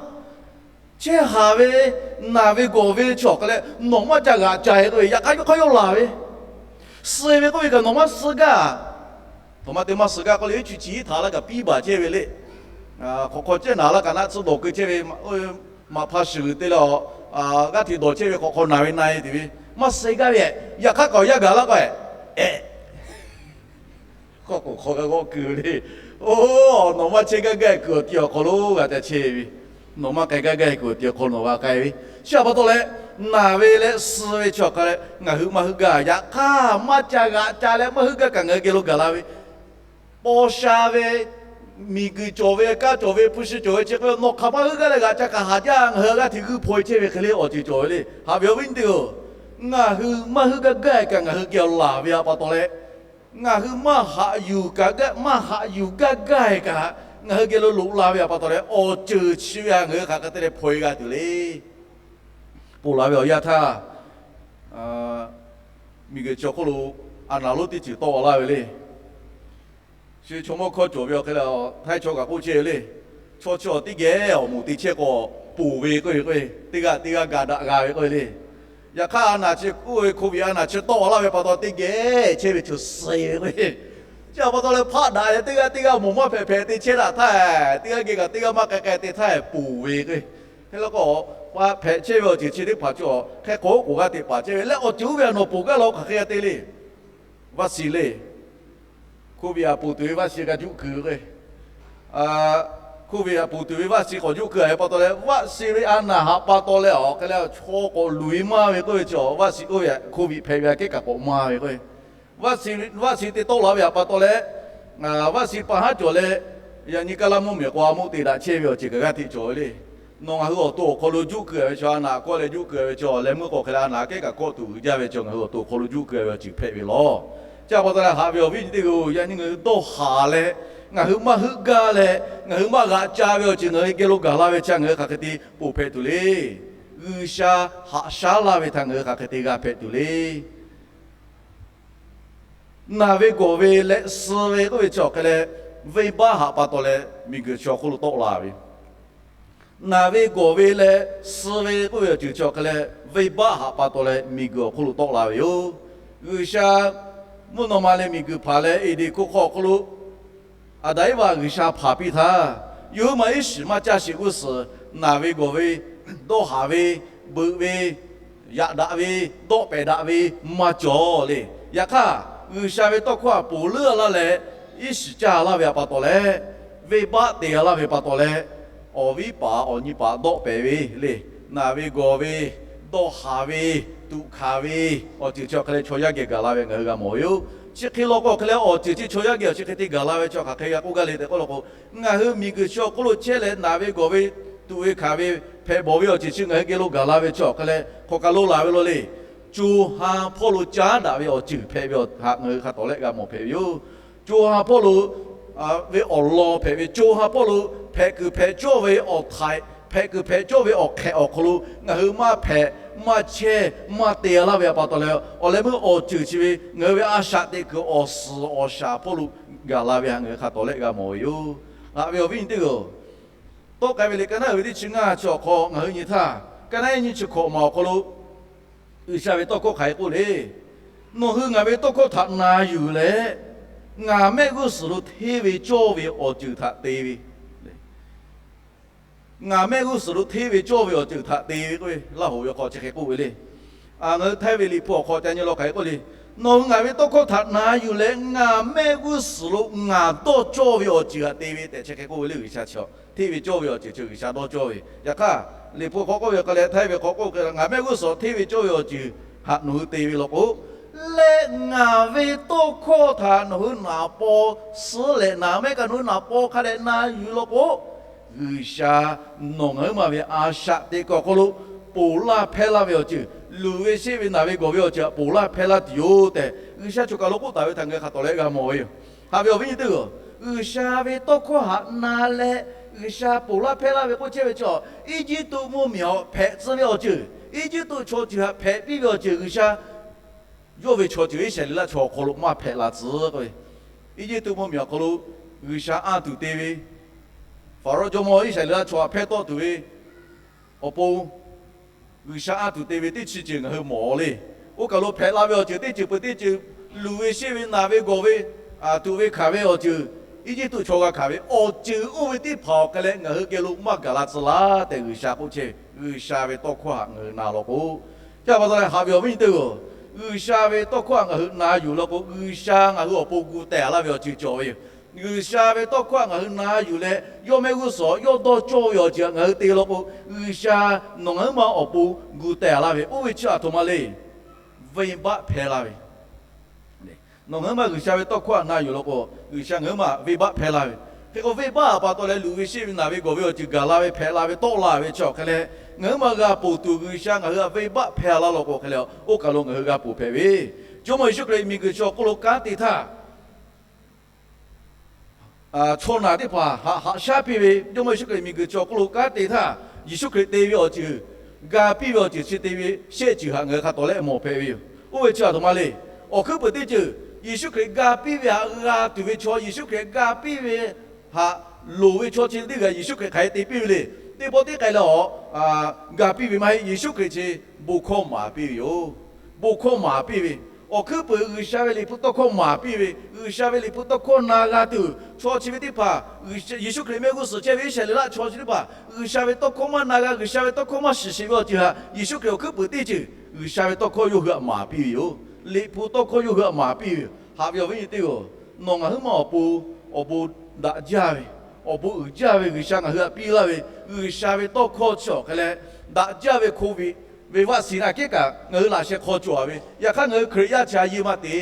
chehˇ haˍ ve, naˬ ve gawˬ ve chi awˬ hk'e leh nawˬ maˇ ca g'aꞈ ca-e k'oˆ ve, yaꞈ hk'aˇ yawˇ hk'aˇ yawˇ laˬ ve, suh ve k'oˆ ve kaꞈ nawˬ maˇ suh gaˇ. Htoꞈ ma te maˇ suh gaˇ k'oˆ le, chuˇ chi iˉ htaꞈ laˇ kaꞈ piˇ baˬ chehˇ ve le. Hk'awꞈ hk'aw cehˇ naˬ laˇ kaꞈ naˆ tsuhˇ dawˬ keu chehˇ ve, maꞈ hpa shuˍ te leh, g'aˇ hteꞈ dawˬ chehˇ ve hk'awꞈ hk'aw naˬ ve na-e te ve, maˇ suh gaˇ ve, yaꞈ hk'aˇ kaꞈ awˬ yanˇ gaˬ laˇ k'o, hk'awꞈ k'oˍ hk'aw g'a g'awˆ keu le. Oˬ, nawˬ maˇ chehˇ gaˇ gaˇ kuiˬ awˬ ti awˬ hk'aw lo g'a ca chehˇ ve, nawˬ maˇ k'ai gaˇ gaˇ kuiˬ awˬ ti awˬ hk'aw lo nawˬ g'a k'ai ve. Chi pa taw leh, naˬ ve leh suh ve chi awˬ hk'e leh ngaˬ hui maˇ heuˆ gaˇ. Yaꞈ hk'aˇ maˇ ca g'aꞈ ca leh maˇ heuˆ gaˇ kaꞈ ngaˬ hui geh lo gaˬ la ve, paw sha ve, miˬguiˬ cawˬ ve, kaˇ cawˬ ve, hpu shi cawˬ ve chi hk'e nawˬ hk'aˬ maˇ heuˆ gaˇ leh g'aꞈ ca kaꞈ haˍ jaˇ, ngaˬ hui g'aˇ hteꞈ g'uiˇ hpaw-e chehˇ ve hk'e le awˬ ceuˬ cawˬ ve le. Haꞈ ve awˬ viˉ nyi teˇ-oˬ, ngaˬ hui maˇ heuˆ gaˇ gaˇ kaꞈ ngaˬ hui geh laˬ ve pa taw leh, ngaˬ hui maˇ haꞈ yuˬ kaꞈ gaˇ, maˇ haꞈ yuˬ gaˇ gaˇ kaꞈ ngaˬ hui geh lo loꞈ la ve pa taw leh, awˬ ceuˬ chi ve htaꞈ ngaˬ hui hk'aˬ hk'e te leh hpaw-e g'a tuˬ le. Ponˬ laˬ ve awˬ yanˇ htaˇ, miˬguiˬ chi awˬ hk'oˆ lo a naˍ lonˉ teˇ ceuˬ tawˆ laˇ ve le. Chi chaw mawˇ hkawˇ cawˬ ve awˬ hk'e leh, htaiˇ chaw kaꞈ k'oˆ chehˇ ve le. Chaw chi awˬ teˇ geh awˬ moˍ te chehˇ k'o, ponˬ ve k'oˆ ve k'o, teˇ g'aˇ teˇ g'aˇ ga daꞈ g'a ve k'oˆ ve le. Yaꞈ hk'aˇ, a naˬ chi oˇ ve โควิด a naˬ chi tawˆ laˇ ve pa taw, teˇ geh chehˇ ve chaw suh ve k'o, chi a pa taw leh hpaˆ daꞈ leh teˇ g'aˇ teˇ g'aˇ mawˬ maˇ hpehꞈ hpehꞈ te chehˇ daꞈ htaˇ, teˇ g'aˇ geh kaꞈ teˇ g'aˇ maˇ k'ai k'ai te htaˇ ponˬ ve k'o, hk'e la k'o, hpehꞈ chehˇ ve awˬ ceuˬ chi teˇ hpaˍ cawˬ hk'e k'o, k'oˍ g'aˇ teꞈ paˍ chehˇ ve leh awˬ ceuˬ oˇ ve a nawˬ ponˬ gaˇ la hk'aˬ hk'e g'a te le. Vaˆ shiˍ le. โควิด a ponˬ tuˬ ve vaˆ shiˍ g'a juˆ kuiˬ k'o, โควิด a ponˬ tuˬ ve vaˆ shiˍ k'awꞈ juˆ kuiˬ a ve pa taw leh, vaˆ shiˍ ve a naˬ haꞈ pa taw leh awˬ hk'e leh chaw k'awꞈ luˬ e maˇ ve k'oˆ ve chi, vaˆ shiˍ oˇ ve โควิด hpehꞈ ve aꞈ kehˉ kaꞈ k'awꞈ maˇ ve k'o, vaˆ shiˍ te tawˆ la ve haꞈ pa taw leh, vaˆ shiˍ pa haˉ cawˬ leh, yaꞈ nyi kaˇ laˇ mvuhˇ miˬ k'o a mvuhˇ te daꞈ chehˇ ve awˬ ceuˬ kaꞈ g'aˇ hteꞈ cawˬ ve le. Nawˬ ngaˬ hui awˬ to awˬ hk'aw lo juˆ kuiˬ a ve chi, a naˬ kawˆ leh juˆ kuiˬ a ve chi, leh meuˇ k'o hk'e leh a naˬ kehˉ kaꞈ kawˆ tuˬ uiˍ jaˇ ve chi, ngaˬ hui awˬ to awˬ hk'aw lo juˆ kuiˬ a ve awˬ ceuˬ hpehꞈ ve law. Chi a pa taw leh haꞈ ve awˬ viˉ nyi teˇ hpaˍ-oˬ, yaꞈ nyi ngaˬ hui dawˇ haˍ leh, ngaˬ hui maˇ heuˆ gaˇ leh, ngaˬ hui maˇ g'aꞈ ca ve awˬ ceuˬ ngaˬ hui geh lo gaˬ la ve chi, ngaˬ hui hk'aˬ hk'e te ponˬ hpehꞈ tuˬ le. G'uiˬsha haꞈ shaˉ laˇ ve htaꞈ ngaˬ hui hk'aˬ hk'e te g'a hpehꞈ tuˬ le. Naˬ ve gawˬ ve leh suh ve k'oˆ ve chi awˬ hk'e leh, venˇbaˆ haꞈ pa taw leh miˬguiˬ chi awˬ hk'oˆ lo tawˆ la ve. Naˬ ve gawˬ ve leh suh ve k'oˆ ve awˬ ceuˬ chi awˬ hk'e leh, venˇbaˆ haꞈ pa taw leh miˬguiˬ awˬ hk'oˆ lo tawˆ la ve yoˬ. G'uiˬsha mvuhˇ naw ma leh miˬguiˬ hpaˍ leh Eˍdenˍ hkoˇ hk'aw awˬ hk'oˆ lo Aˍdanˍ Eˇvaꞈ G'uiˬsha hpanˍ piˇ htaˇ, yawˇ huiˉ ma iˉ shiˍ maˇ caˇ sheˍ g'uˇ suhˍ, naˬ ve gawˬ ve, dawˇ haˍ ve, beuꞈ ve, yaꞈ daꞈ ve, dawˆ pehˍ daꞈ ve maˇ cawˬ le. Yaꞈ hk'aˇ, G'uiˬsha ve tawˇ hkawˇ htaꞈ ponˬ leuˉ laˇ leh, iˉ shiˍ caˇ laˇ ve pa taw leh, venˇbaˆ te laˇ ve pa taw leh, awˬ viˉ paˍ awˬ nyi paˍ dawˆ pehˍ ve le. Naˬ ve gawˬ ve, dawˇ haˍ ve, tuꞈ hkanˍ ve, awˬ ceuˬ chi awˬ hk'e leh chaw yaˇ geh gaˬ la ve ngaˬ hui g'a mawˬ ve yoˬ. Chi hk'e law k'o hk'e leh awˬ ceuˬ chi chaw yaˇ geh awˬ chi hk'e te gaˬ la ve chi hk'aˬ hk'e g'a k'oˆ gaˇ le tehꞈ k'oˆ law k'o, ngaˬ hui miˬguiˬ chi awˬ hk'oˆ lo chehˇ leh naˬ ve gawˬ ve, tuꞈ ve hkanˍ ve, hpehꞈ bawˬ ve awˬ ceuˬ chi ngaˬ hui geh lo gaˬ la ve chi awˬ hk'e leh hk'aˬ kaˬ lo laˬ ve law le. Co ha hpawˇ lo caˉ daꞈ ve awˬ ceuˬ hpehꞈ ve htaꞈ ngaˬ hui hk'a tawˍ lehˆ g'a mawˬ hpehꞈ ve yoˬ. Co ha hpawˇ lo ve awˬ lawn hpehꞈ ve, co ha hpawˇ lo hpehꞈ kuiˬ hpehꞈ cawˇ ve awˬ htaiꞈ, hpehꞈ kuiˬ hpehꞈ cawˇ ve awˬ hk'ehꞈ awˬ hk'aw lo ngaˬ hui maˇ hpehꞈ, maˇ chehˇ, maˇ te laˇ ve pa taw leh, awˬ leh meuˇ awˬ ceuˬ chi ve ngaˬ hui ve a shaꞈ teꞈ kuiˬ awˬ suhˍ awˬ shaˍ hpawˇ lo gaˬ la ve htaꞈ ngaˬ hui hk'a tawˍ lehˆ g'a mawˬ ve yoˬ. Haꞈ ve awˬ viˉ nyi teˇ hpaˍ-oˬ, tawˆ k'ai ve liꞈ ka naˉ uiˍ ve teˇ chi ngaˇ chi awˬ hk'aw ngaˬ hui nyi htaˇ, ka naˉ nyi chi hkawꞈ maˬ awˬ hk'aw lo G'uiˬsha ve tawˇ hkawˇ hk'aˬ hk'e k'oˆ le. Nawˬ hui ngaˬ ve tawˇ hkawˇ htaꞈ na yuˬ leh, ngaˬ mehˆ g'uˇ suhˍ lo hteˇ ve cawˇ ve awˬ ceuˬ htaꞈ te ve Ngaˬ mehˆ g'uˇ suhˍ lo hteˇ ve cawˇ ve awˬ ceuˬ htaꞈ te ve k'oˆ ve, Laˇ hoꞈ ve hk'aw chi hk'e k'oˆ ve le. Ngaˬ hui Htaiˇ ve liꞈ hpu awˬ hk'aw ca nyi law hk'aˬ hk'e k'oˆ le. Nawˬ hui ngaˬ ve tawˇ hkawˇ htaꞈ na yuˬ leh, ngaˬ mehˆ g'uˇ suhˍ lo ngaˬ dawˇ cawˇ ve awˬ ceuˬ htaꞈ te ve tehꞈ chi hk'e k'oˆ ve le. G'uiˬsha chi hteˇ ve cawˇ ve awˬ ceuˬ chi G'uiˬsha dawˇ cawˇ ve. Yaꞈ hk'aˇ, liꞈ hpu hk'aw k'oˆ ve hk'e leh, Htaiˇ ve hk'aw k'oˆ hk'e, ngaˬ mehˆ g'uˇ suhˍ hteˇ ve cawˇ ve awˬ ceuˬ htaꞈ nawˬ hui te ve law k'o, leh ngaˬ ve tawˇ hkawˇ htaꞈ nawˬ hui naˍ paw suhˉ leh naˍ mehˆ kaꞈ nawˬ hui naˍ paw hk'a dehꞈ na yuˬ law k'o, G'uiˬsha nawˬ ngaˬ huiˉ ma ve a shaꞈ teꞈ kuiˬ awˬ hk'aw lo ponˬ laˇ hpehˇ laˇ ve awˬ ceuˬ, luˬ ve sheˆ ve naˬ ve gawˬ ve awˬ ceuˬ htaꞈ ponˬ laˇ hpehˇ laˇ tuˬ yoˬ tehꞈ, G'uiˬsha choˬ kaˬ lo k'oˆ taˍ ve htaꞈ ngaˬ hui hk'a tawˍ leh g'a mawˬ ve yoˬ. Haꞈ ve awˬ viˉ nyi teˇ hpaˍ-oˬ, G'uiˬsha ve tawˇ hkawˇ htaꞈ na leh G'uiˬsha ponˬ laˇ hpehˇ laˇ ve k'oˆ chehˇ ve chi, Eˇjiˇtuꞈ mvuhˇmiˬ htaꞈ hpehꞈ tcuh ve awˬ ceuˬ, Eˇjiˇtuꞈ chaw ceuˬ htaꞈ hpehꞈ piˇ ve awˬ ceuˬ G'uiˬsha yawˇ ve chaw ceuˬ Iˉsaˍreˍlaˆ chaw awˬ hk'aw lo maˇ hpehꞈ la tcuh k'oˆ ve, Eˇjiˇtuꞈ mvuhˇmiˬ awˬ hk'aw lo G'uiˬsha anˇ tuˬ te ve, Hpaˍrawˇ jawˇmawˇ Iˉsaˍreˍlaˆ chaw htaꞈ hpehˇ tawˆ tuˬ ve awˬ pon, G'uiˬsha anˇ tuˬ te ve teˇ chi ceuˬ ngaˬ hui mawˬ le. Oˇ kaˬ lo hpehꞈ la ve awˬ ceuˬ teˇ ceuˬ peuˬ teˇ ceuˬ, luˬ ve sheˆ ve naˬ ve gawˬ ve, tuꞈ ve hkanˍ ve awˬ ceuˬ, Eˇjiˇtuꞈ chaw g'a hkanˍ ve awˬ ceuˬ oˇ ve teˇ hpaˍ awˬ hk'e leh ngaˬ hui geh lo maˇ gaˬ la tcuh laˇ tehꞈ G'uiˬsha k'oˆ chehˇ ve. G'uiˬsha ve tawˇ hkawˇ htaꞈ ngaˬ hui na law k'o, chi pa taw leh haꞈ ve awˬ viˉ nyi teˇ hpaˍ-oˬ, G'uiˬsha ve tawˇ hkawˇ htaꞈ ngaˬ hui na yuˬ law k'o, G'uiˬsha ngaˬ hui awˬ pon gu teh laˇ ve awˬ ceuˬ cawˬ ve yoˬ. G'uiˬsha ve tawˇ hkawˇ htaꞈ ngaˬ hui na yuˬ leh, yawˇ mehˆ g'uˇ suhˍ yawˇ dawˇ cawˇ ve awˬ ceuˬ htaꞈ ngaˬ hui te law k'o, G'uiˬsha nawˬ ngaˬ huiˉ ma awˬ pon gu teh laˇ ve. Oˇ ve chi aˬ htoꞈ ma le. Venˇbaˆ hpehˇ laˇ ve. Nawˬ ngaˬ huiˉ ma G'uiˬsha ve tawˇ hkawˇ htaꞈ na yuˬ law k'o, G'uiˬsha ngaˬ huiˉ ma venˇbaˆ hpehˇ laˇ ve. Hk'e k'o, venˇbaˆ htaꞈ pa taw leh luˬ ve sheˆ ve naˬ ve gawˬ ve awˬ ceuˬ gaˬ la ve, hpehꞈ la ve, tawˆ la ve chi awˬ hk'e leh, ngaˬ huiˉ ma g'a ponˬ tuˬ G'uiˬsha ngaˬ hui htaꞈ venˇbaˆ hpehˇ laˇ law k'o hk'e leh, oˇ kaˬ lo ngaˬ hui g'a ponˬ hpehꞈ ve, Jawˇmawˇ Yeˍsuˆ Hkriꞈ miˬguiˬ chi awˬ hk'oˆ lo kanˉ te htaˇ, chaw naˬ teˇ hpaˍ haꞈ haꞈ shaˉ piˇ ve, Jawˇmawˇ Yeˍsuˆ Hkriꞈ miˬguiˬ chi awˬ hk'oˆ lo kanˉ te htaˇ, Yeˍsuˆ Hkriꞈ te ve awˬ ceuˬ, ga piˇ ve awˬ ceuˬ chi te ve shehˆ ceuˬ htaꞈ ngaˬ hui hk'a tawˍ leh mawˬ hpehꞈ ve yoˬ. Oˇ ve chi aˬ htoꞈ ma le. Awˬ hkuiˉ peuˬ teˇ ceuˬ, Yeˍsuˆ Hkriꞈ ga piˇ ve htaꞈ g'a tuˬ ve chaw, Yeˍsuˆ Hkriꞈ ga piˇ ve htaꞈ loˍ ve chaw chi teˇ g'aˇ Yeˍsuˆ Hkriꞈ hk'aˬ hk'e te piˇ ve le. Teˇ pawˆ tiˉ k'ai leh awˬ gaˬ piˇ ve maˇ heˆ. Yeˍsuˆ Hkriꞈ chi bon hkawˇ maˍ piˇ ve yoˬ. Bon hkawˇ maˍ piˇ ve, awˬ hkuiˉ peuˍ G'uiˬsha ve Liꞈ hpu tawˇ hkawˇ maˍ piˇ ve, G'uiˬsha ve Liꞈ hpu tawˇ hkawˇ na g'a tuˬ, chaw chi ve teˇ hpaˍ, Yeˍsuˆ Hkriꞈ mehˆ g'uˇ suhˍ chehˇ ve Iˉsaˍreˍlaˆ chaw chi teˇ hpaˍ G'uiˬsha ve tawˇ hkawˇ maˇ na g'a, G'uiˬsha ve tawˇ hkawˇ maˇ shiˍ sheˍ ve awˬ ceuˬ htaꞈ Yeˍsuˆ Hkriꞈ awˬ hkuiˉ peuˍ teˇ ceuˬ G'uiˬsha ve tawˇ hkawˇ yawˇ hui htaꞈ maˍ piˇ ve yoˬ. Liꞈ hpu tawˇ hkawˇ yawˇ hui htaꞈ maˍ piˇ ve yoˬ. Haꞈ ve awˬ viˉ nyi teˇ g'aˇ, nawˬ ngaˬ huiˉ ma awˬ pon, awˬ bon daꞈ jaˇ ve, awˬ bon uiˍ jaˇ ve G'uiˬsha ngaˬ hui htaꞈ piˇ laˇ ve, G'uiˬsha ve tawˇ hkawˇ chi awˬ hk'e leh, daꞈ jaˇ ve COVID ve vaccine aꞈ kehˉ kaꞈ ngaˬ hui laꞈ sheh hk'aw cawˬ ve, yaꞈ hk'aˇ ngaˬ hui Hkriꞈ yaˇ chi a yeˇ maˇ te.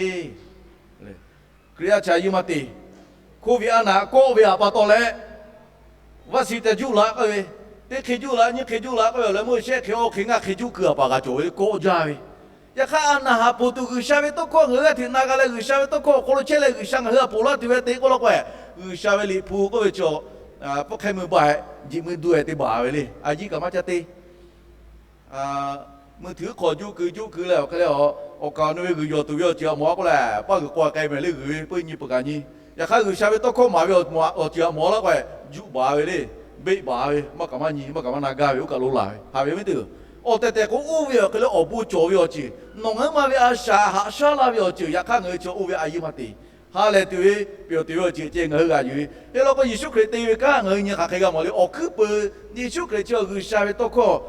Hkriꞈ yaˇ chi a yeˇ maˇ te. COVID a naˍ kawˆ ve a pa taw leh, vaccine te juˇ la k'oˆ ve, teˇ hk'e juˇ la, nyiˇ hk'e juˇ la k'oˆ ve awˬ leh, meuˇ shehˆ hk'e, awˇ hk'e, ngaˇ hk'e juˇ kuiˬ a paˍ g'a cawˬ ve le, kawˆ jaˇ ve. Yaꞈ hk'aˇ, a naˍ haꞈ poˬ tuˬ G'uiˬsha ve tawˇ hkawˇ ngaˬ hui g'aˇ hteꞈ na g'a leh, G'uiˬsha ve tawˇ hkawˇ awˬ hk'aw lo chehˇ leh G'uiˬsha ngaˬ hui htaꞈ ponˬ laˇ tuˬ ve te k'oˆ law k'o, G'uiˬsha ve Liꞈ hpu k'oˆ ve chaw, pawˆ hk'e meuˇ baˬ, jiꞈ meuˇ duˇ-e te baˬ ve le. A yiˇ kaꞈ maˇ caˇ te. Meuˇ htuiˉ hk'aw juˇ keu juˇ keu leh awˬ hk'e leh, awˬ kaˍ awˬ nu ve g'uiˬ yawˬ tuˬ ve awˬ ceuˬ htaꞈ mawˬ a k'oˆ leh, paˇ g'uiˬ k'aw k'ai mehˍ le g'uiˬ ve, peuˇ nyi peuˬ kaꞈ nyi. Yaꞈ hk'aˇ, G'uiˬsha ve tawˇ hkawˇ maˍ ve awˬ ceuˬ htaꞈ mawˬ laˇ k'o, juˆ baˬ ve le, beˆ baˬ ve, maˇ kaꞈ maˇ nyi, maˇ kaꞈ maˇ na gaˇ ve, oˇ kaˬ lo laˬ ve. Haꞈ ve awˬ viˉ teˇ g'aˇ, awˬ tehˬ tehˬ k'o oˇ ve awˬ hk'e leh awˬ bon cawˬ ve awˬ ceuˬ, nawˬ ngaˬ huiˉ ma ve a shaꞈ haꞈ shaˉ laˇ ve awˬ ceuˬ, yaꞈ hk'aˇ ngaˬ hui chi oˇ ve a yeˇ maˇ te. Ha lehˬ tuˬ ve, pehˬ tuˬ ve awˬ ceuˬ ceh ngaˬ hui g'a yuˬ ve. Hk'e law k'o, Yeˍsuˆ Hkriꞈ te ve kanˉ ngaˬ hui nyi hk'aˬ hk'e g'a mawˬ le. Awˬ hkuiˉ peuˍ, Yeˍsuˆ Hkriꞈ chi G'uiˬsha ve tawˇ hkawˇ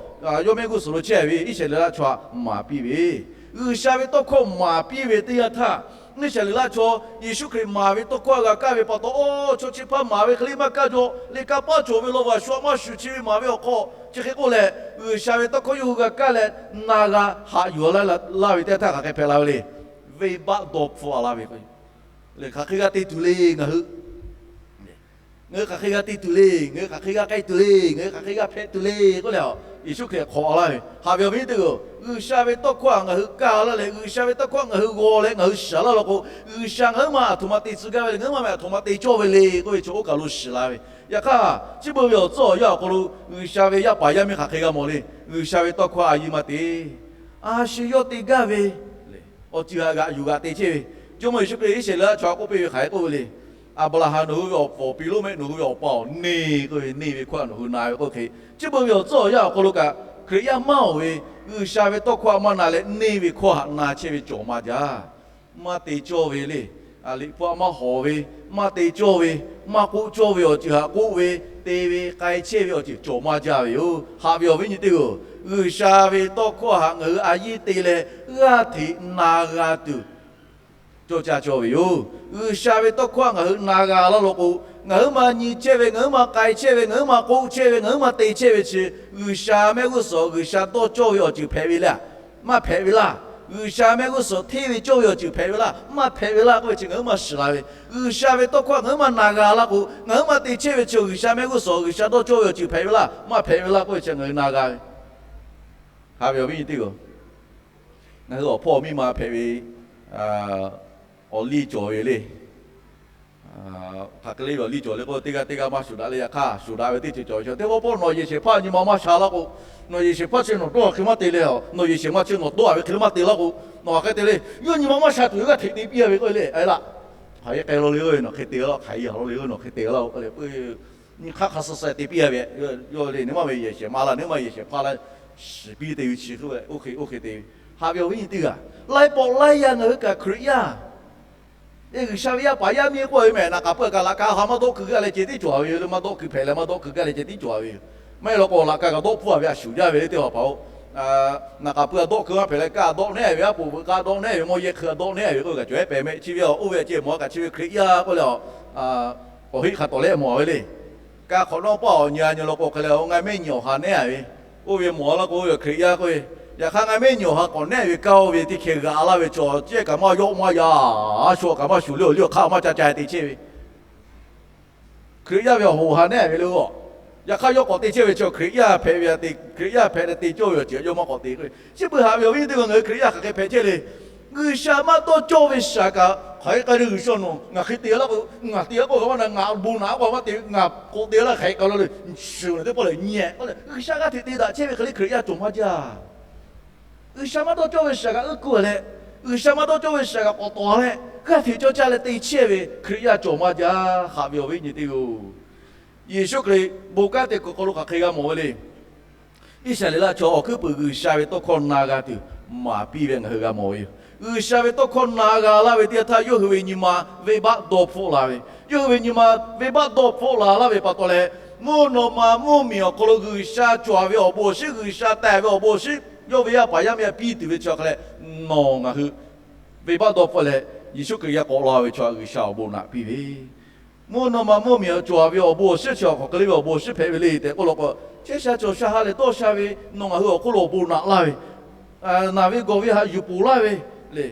yawˇ mehˆ g'uˇ suhˍ lo chehˇ ve Iˉsaˍreˍlaˆ chaw htaꞈ maˍ piˇ ve, G'uiˬsha ve tawˇ hkawˇ maˍ piˇ ve teˇ yanˇ htaˇ, Iˉsaˍreˍlaˆ chaw Yeˍsuˆ Hkriꞈ maˍ ve tawˇ hkawˇ g'a kaˇ ve pa taw, awˬ chaw chi hpaˇ maˍ ve hk'e le maˇ kaˇ jaw le, kanˇ paˆ cawˬ ve law va shu a maˇ shuˍ chi ve maˍ ve awˬ hk'aw, chi hk'e k'oˆ leh, G'uiˬsha ve tawˇ hkawˇ yawˇ hui g'a kaˇ leh na g'a haꞈ yuˬ laˇ ve teˇ yanˇ htaˇ hk'aˬ hk'e hpehꞈ la ve le. Venˇbaˆ dawˇ hpfuhˆ a laˇ ve k'o, hk'aˬ hk'e g'a te tuˬ le ngaˬ hui. Ngaˬ hui hk'aˬ hk'e g'a te tuˬ le. Ngaˬ hui hk'aˬ hk'e g'a k'ai tuˬ le. Ngaˬ hui hk'aˬ hk'e g'a hpehꞈ tuˬ le k'oˆ leh, Yeˍsuˆ Hkriꞈ hk'awꞈ laˇ ve. Haꞈ ve awˬ viˉ teˇ g'aˇ, G'uiˬsha ve tawˇ hkawˇ htaꞈ ngaˬ hui kaˇ laˇ leh, G'uiˬsha ve tawˇ hkawˇ htaꞈ ngaˬ hui g'aw leh ngaˬ hui shiˍ laˇ law k'o, G'uiˬsha ngaˬ huiˉ ma aˬ htoꞈ ma te tcuh gaˇ ve le, ngaˬ huiˉ ma meh aˬ htoꞈ ma te cawˇ ve le k'oˆ ve chi oˇ kaˬ lo shiˍ la ve. Yaꞈ hk'aˇ, chi beuꞈ ve awˬ tcuhˉ awˬ yanˇ awˬ hk'aw lo G'uiˬsha ve yaˇ paˍ yaˇ miˇ hk'aˬ hk'e g'a mawˬ le. G'uiˬsha ve tawˇ hkawˇ a yeˇ maˇ te. A shu yawˇ te gaˇ ve awˬ ceuˬ htaꞈ g'aꞈ yuˬ g'aꞈ te chehˇ ve. Jawˇmawˇ Yeˍsuˆ Hkriꞈ Iˉsaˍreˍlaˆ chaw htaꞈ k'oˆ piˇ ve hk'aˬ hk'e k'oˆ ve le. Aˍbraˍhanˍ nawˬ hui ve awˬ pawˍ piˇ loˉ mehˆ nawˬ hui ve awˬ pa awˬ neˇ k'oˆ ve, neˇ ve hkawˇ nawˬ hui na ve k'oˆ hk'e, chi beuꞈ ve awˬ tcuhˉ awˬ yanˇ awˬ hk'aw lo kaꞈ Hkriꞈ yaˇ maˇ awˬ ve, G'uiˬsha ve tawˇ hkawˇ htaꞈ maˇ na leh neˇ ve hkawˇ htaꞈ na chehˇ ve cawˬ maˇ jaˇ. Maˇ te cawˇ ve le. Liꞈ hpu htaꞈ maˇ hawˍ ve, maˇ te cawˇ ve, maˇ k'oˆ cawˇ ve awˬ ceuˬ htaꞈ k'oˆ ve, te ve k'ai chehˇ ve awˬ ceuˬ cawˬ maˇ jaˇ ve yoˬ. Haꞈ ve awˬ viˉ nyi teˇ g'aˇ, G'uiˬsha ve tawˇ hkawˇ htaꞈ ngaˬ hui a yeˇ te leh g'aˇ hteꞈ na g'a tuˬ cawˇ caˇ cawˇ ve yoˬ. G'uiˬsha ve tawˇ hkawˇ htaꞈ ngaˬ hui na g'a laˇ law k'o, ngaˬ huiˉ ma nyi chehˇ ve, ngaˬ huiˉ ma k'ai chehˇ ve, ngaˬ huiˉ ma k'oˆ chehˇ ve, ngaˬ huiˉ ma te chehˇ ve chi G'uiˬsha mehˆ g'uˇ suhˍ G'uiˬsha dawˇ cawˇ ve awˬ ceuˬ hpehꞈ ve laˇ, maˇ hpehꞈ ve laˇ. G'uiˬsha mehˆ g'uˇ suhˍ hteˇ ve cawˇ ve awˬ ceuˬ hpehꞈ ve laˇ, maˇ hpehꞈ ve laˇ k'oˆ ve chi ngaˬ huiˉ ma shiˍ la ve. G'uiˬsha ve tawˇ hkawˇ htaꞈ ngaˬ huiˉ ma na g'a laˇ k'o, ngaˬ huiˉ ma te chehˇ ve chi G'uiˬsha mehˆ g'uˇ suhˍ G'uiˬsha dawˇ cawˇ ve awˬ ceuˬ hpehꞈ ve laˇ, maˇ hpehꞈ ve laˇ k'oˆ ve chi ngaˬ hui na g'a ve. Haꞈ ve awˬ viˉ nyi teˇ g'aˇ, ngaˬ hui awˬ hpawˇ awˬ miˇ ma hpehꞈ ve awˬ liˇ cawˬ ve le. Hk'aˬ hk'e le ve awˬ liˇ cawˬ le k'o, teˇ g'aˇ teˇ g'aˇ maˇ shuˍ daꞈ le. Yaꞈ hk'aˇ shuˍ daꞈ ve teˇ ceuˬ cawˬ ve chi, teˇ pawˆ pawˆ nawˬ yehˬ shehˍ hpaˇ nyi ma maˇ sha laˇ k'o, nawˬ yehˬ shehˍ hpaˇ chi nawˬ dawˇ hk'e maˇ te le. Nawˬ yehˬ shehˍ ma chi nawˬ dawˇ a ve hk'e le maˇ te laˇ k'o, nawˬ hk'aˬ hk'e te le. Yawˇ nyi ma maˇ sha tuˬ ve g'aˇ hteꞈ te piˇ a ve k'oˆ ve le. Aˬ laꞈ, hk'aˬ hk'e k'ai law le, nawˬ hk'e te laˇ, hk'aˬ hk'e law le, nawˬ hk'e te laˇ k'oˆ le. Nyi hk'aˇ hk'a suh suh te piˇ a ve. Yawˇ le, nawˬ maˇ ve yehˬ shehˍ ma laˇ, nawˬ maˇ yehˬ shehˍ hpaˇ laˇ, shiˍ piˇ te ve chi k'oˆ ve, oˇ hk'e oˇ hk'e te ve. Haꞈ ve awˬ viˉ nyi teˇ g'aˇ, laiˉ pawˆ laiˉ yaˇ ngaˬ hui kaꞈ Hkriꞈ yaˇ, G'uiˬsha ve yaˇ paˍ yaˇ miˇ k'oˆ ve mehˬ, naˍ k'aˍ pui kaꞈ laꞈ ka ha maˇ dawˆ keu gaˇ leh ceh tiˉ cawˬ ve yoˬ. Maˇ dawˆ keu hpehꞈ leh maˇ dawˆ keu gaˇ leh ceh tiˉ cawˬ ve yoˬ. Maˇ heˆ law k'o, laꞈ ka kaꞈ dawˆ pfuhˇ a ve a shuˍ jaˇ ve le teˇ hpaˍ-oˬ. Naˍ k'aˍ pui kaꞈ dawˆ keu maˇ hpehꞈ leh, kaˇ dawˆ nehˉ ve, aˉ poꞈ veuꞈ kaˇ dawˆ nehˉ ve, mawˇ yehˇ hk'e dawˆ nehˉ ve k'oˆ ve kaꞈ cawˬ ehˉ pehˍ mehˆ. Chi ve awˬ oˇ ve ceh mawˬ a kaꞈ chi ve Hkriꞈ yaˇ k'oˆ leh, awˬ heˆ hk'a tawˍ leh mawˬ ve le. Kaˇ hk'awꞈ nawˉ paˇ awˬ nyi a nyi law k'o hk'e leh, ngaˬ mehˆ nyi awˬ ha nehˉ ve, oˇ ve mawˬ laˇ k'o, oˇ ve Hkriꞈ yaˇ k'oˆ ve. Yaꞈ hk'aˇ ngaˬ mehˆ nyi awˬ ha k'awꞈ nehˉ ve kaˇ oˇ ve teˇ hkeh g'aꞈ laˇ ve chaw ceh kaꞈ maˇ yawˆ maˇ yaꞈ, a shu kaꞈ maˇ shuˍ le, awˬ liˇ awˬ hk'aˇ maˇ ca ca te chehˇ ve Hkriꞈ yaˇ ve awˬ hoꞈ ha nehˉ ve le. Yaꞈ hk'aˇ yawˇ k'awꞈ te chehˇ ve chi Hkriꞈ yaˇ hpehꞈ ve, Hkriꞈ yaˇ hpehꞈ leh te cawˇ ve awˬ ceuˬ yawˇ maˇ k'awꞈ te k'o, chi beuꞈ haꞈ ve awˬ viˉ teˇ g'aˇ, ngaˬ hui Hkriꞈ yaˇ hk'aˬ hk'e hpehꞈ chehˇ le. G'uiˬsha maˇ dawˇ cawˇ ve shaˍ kaꞈ hk'aˬ hk'e k'ai le, G'uiˬsha nawˬ ngaˬ hk'e te laˇ k'o, ngaˬ te laˇ k'o, ngaˬ bon naꞈ k'o maˇ te, ngaˬ k'awꞈ te laˇ hk'aˬ hk'e k'ai la le. Shuˍ teˇ pawˆ lehˬ nyi k'oˆ leh, G'uiˬsha g'aˇ hteꞈ te daꞈ chehˇ ve hk'e le Hkriꞈ yaˇ cawˬ maˇ jaˇ. G'uiˬsha maˇ dawˇ cawˇ ve shaˍ kaꞈ uˉ kuˇ leh, G'uiˬsha maˇ dawˇ cawˇ ve shaˍ kaꞈ k'awꞈ tawˍ leh, g'aˇ hteꞈ cawˇ caˇ leh te chehˇ ve Hkriꞈ yaˇ cawˬ maˇ jaˇ. Haꞈ ve awˬ viˉ nyi teˇ g'aˇ-oˬ, Yeˍsuˆ Hkriꞈ bon kanˉ te kuiˬ hk'aw lo hk'aˬ hk'e g'a mawˬ ve le. Iˉsaˍreˍlaˆ chaw awˬ hkuiˉ puiˍ G'uiˬsha ve tawˇ hkawˇ na g'a tuˬ maˍ piˇ ve ngaˬ hui g'a mawˬ ve yoˬ. G'uiˬsha ve tawˇ hkawˇ na g'a laˇ ve teˇ yanˇ htaˇ, yawˇ hui ve nyi ma venˇbaˆ dawˇ hpfuhˆ la ve, yawˇ hui ve nyi ma venˇbaˆ dawˇ hpfuhˆ la laˇ ve pa taw leh, mvuhˇ naw ma mvuhˇmiˬ awˬ hk'aw lo G'uiˬsha cawˬ ve awˬ bon awˬ shinˉ, G'uiˬsha teh ve awˬ bon awˬ shinˉ, yawˇ ve yaˇ paˍ yaˇ miˇ a piˇ tuˬ ve chi hk'e leh, nawˬ ngaˬ hui venˇbaˆ dawˇ hpfuhˆ leh, Yeˍsuˆ Hkriꞈ g'a k'awꞈ la ve chaw G'uiˬsha awˬ bon naꞈ piˇ ve, mvuhˇ naw ma mvuhˇmiˬ cawˬ ve awˬ bon awˬ shinˉ chi hk'aˬ hk'e le ve awˬ bon awˬ shinˉ hpehꞈ ve le tehꞈ k'oˆ law k'o, chehˇ sha cawˬ sha ha lehˬ dawˇ sha ve nawˬ ngaˬ hui awˬ hk'oˆ lo awˬ bon naꞈ laˇ ve, naˬ ve gawˬ ve htaꞈ yuˬ poˬ laˇ ve le,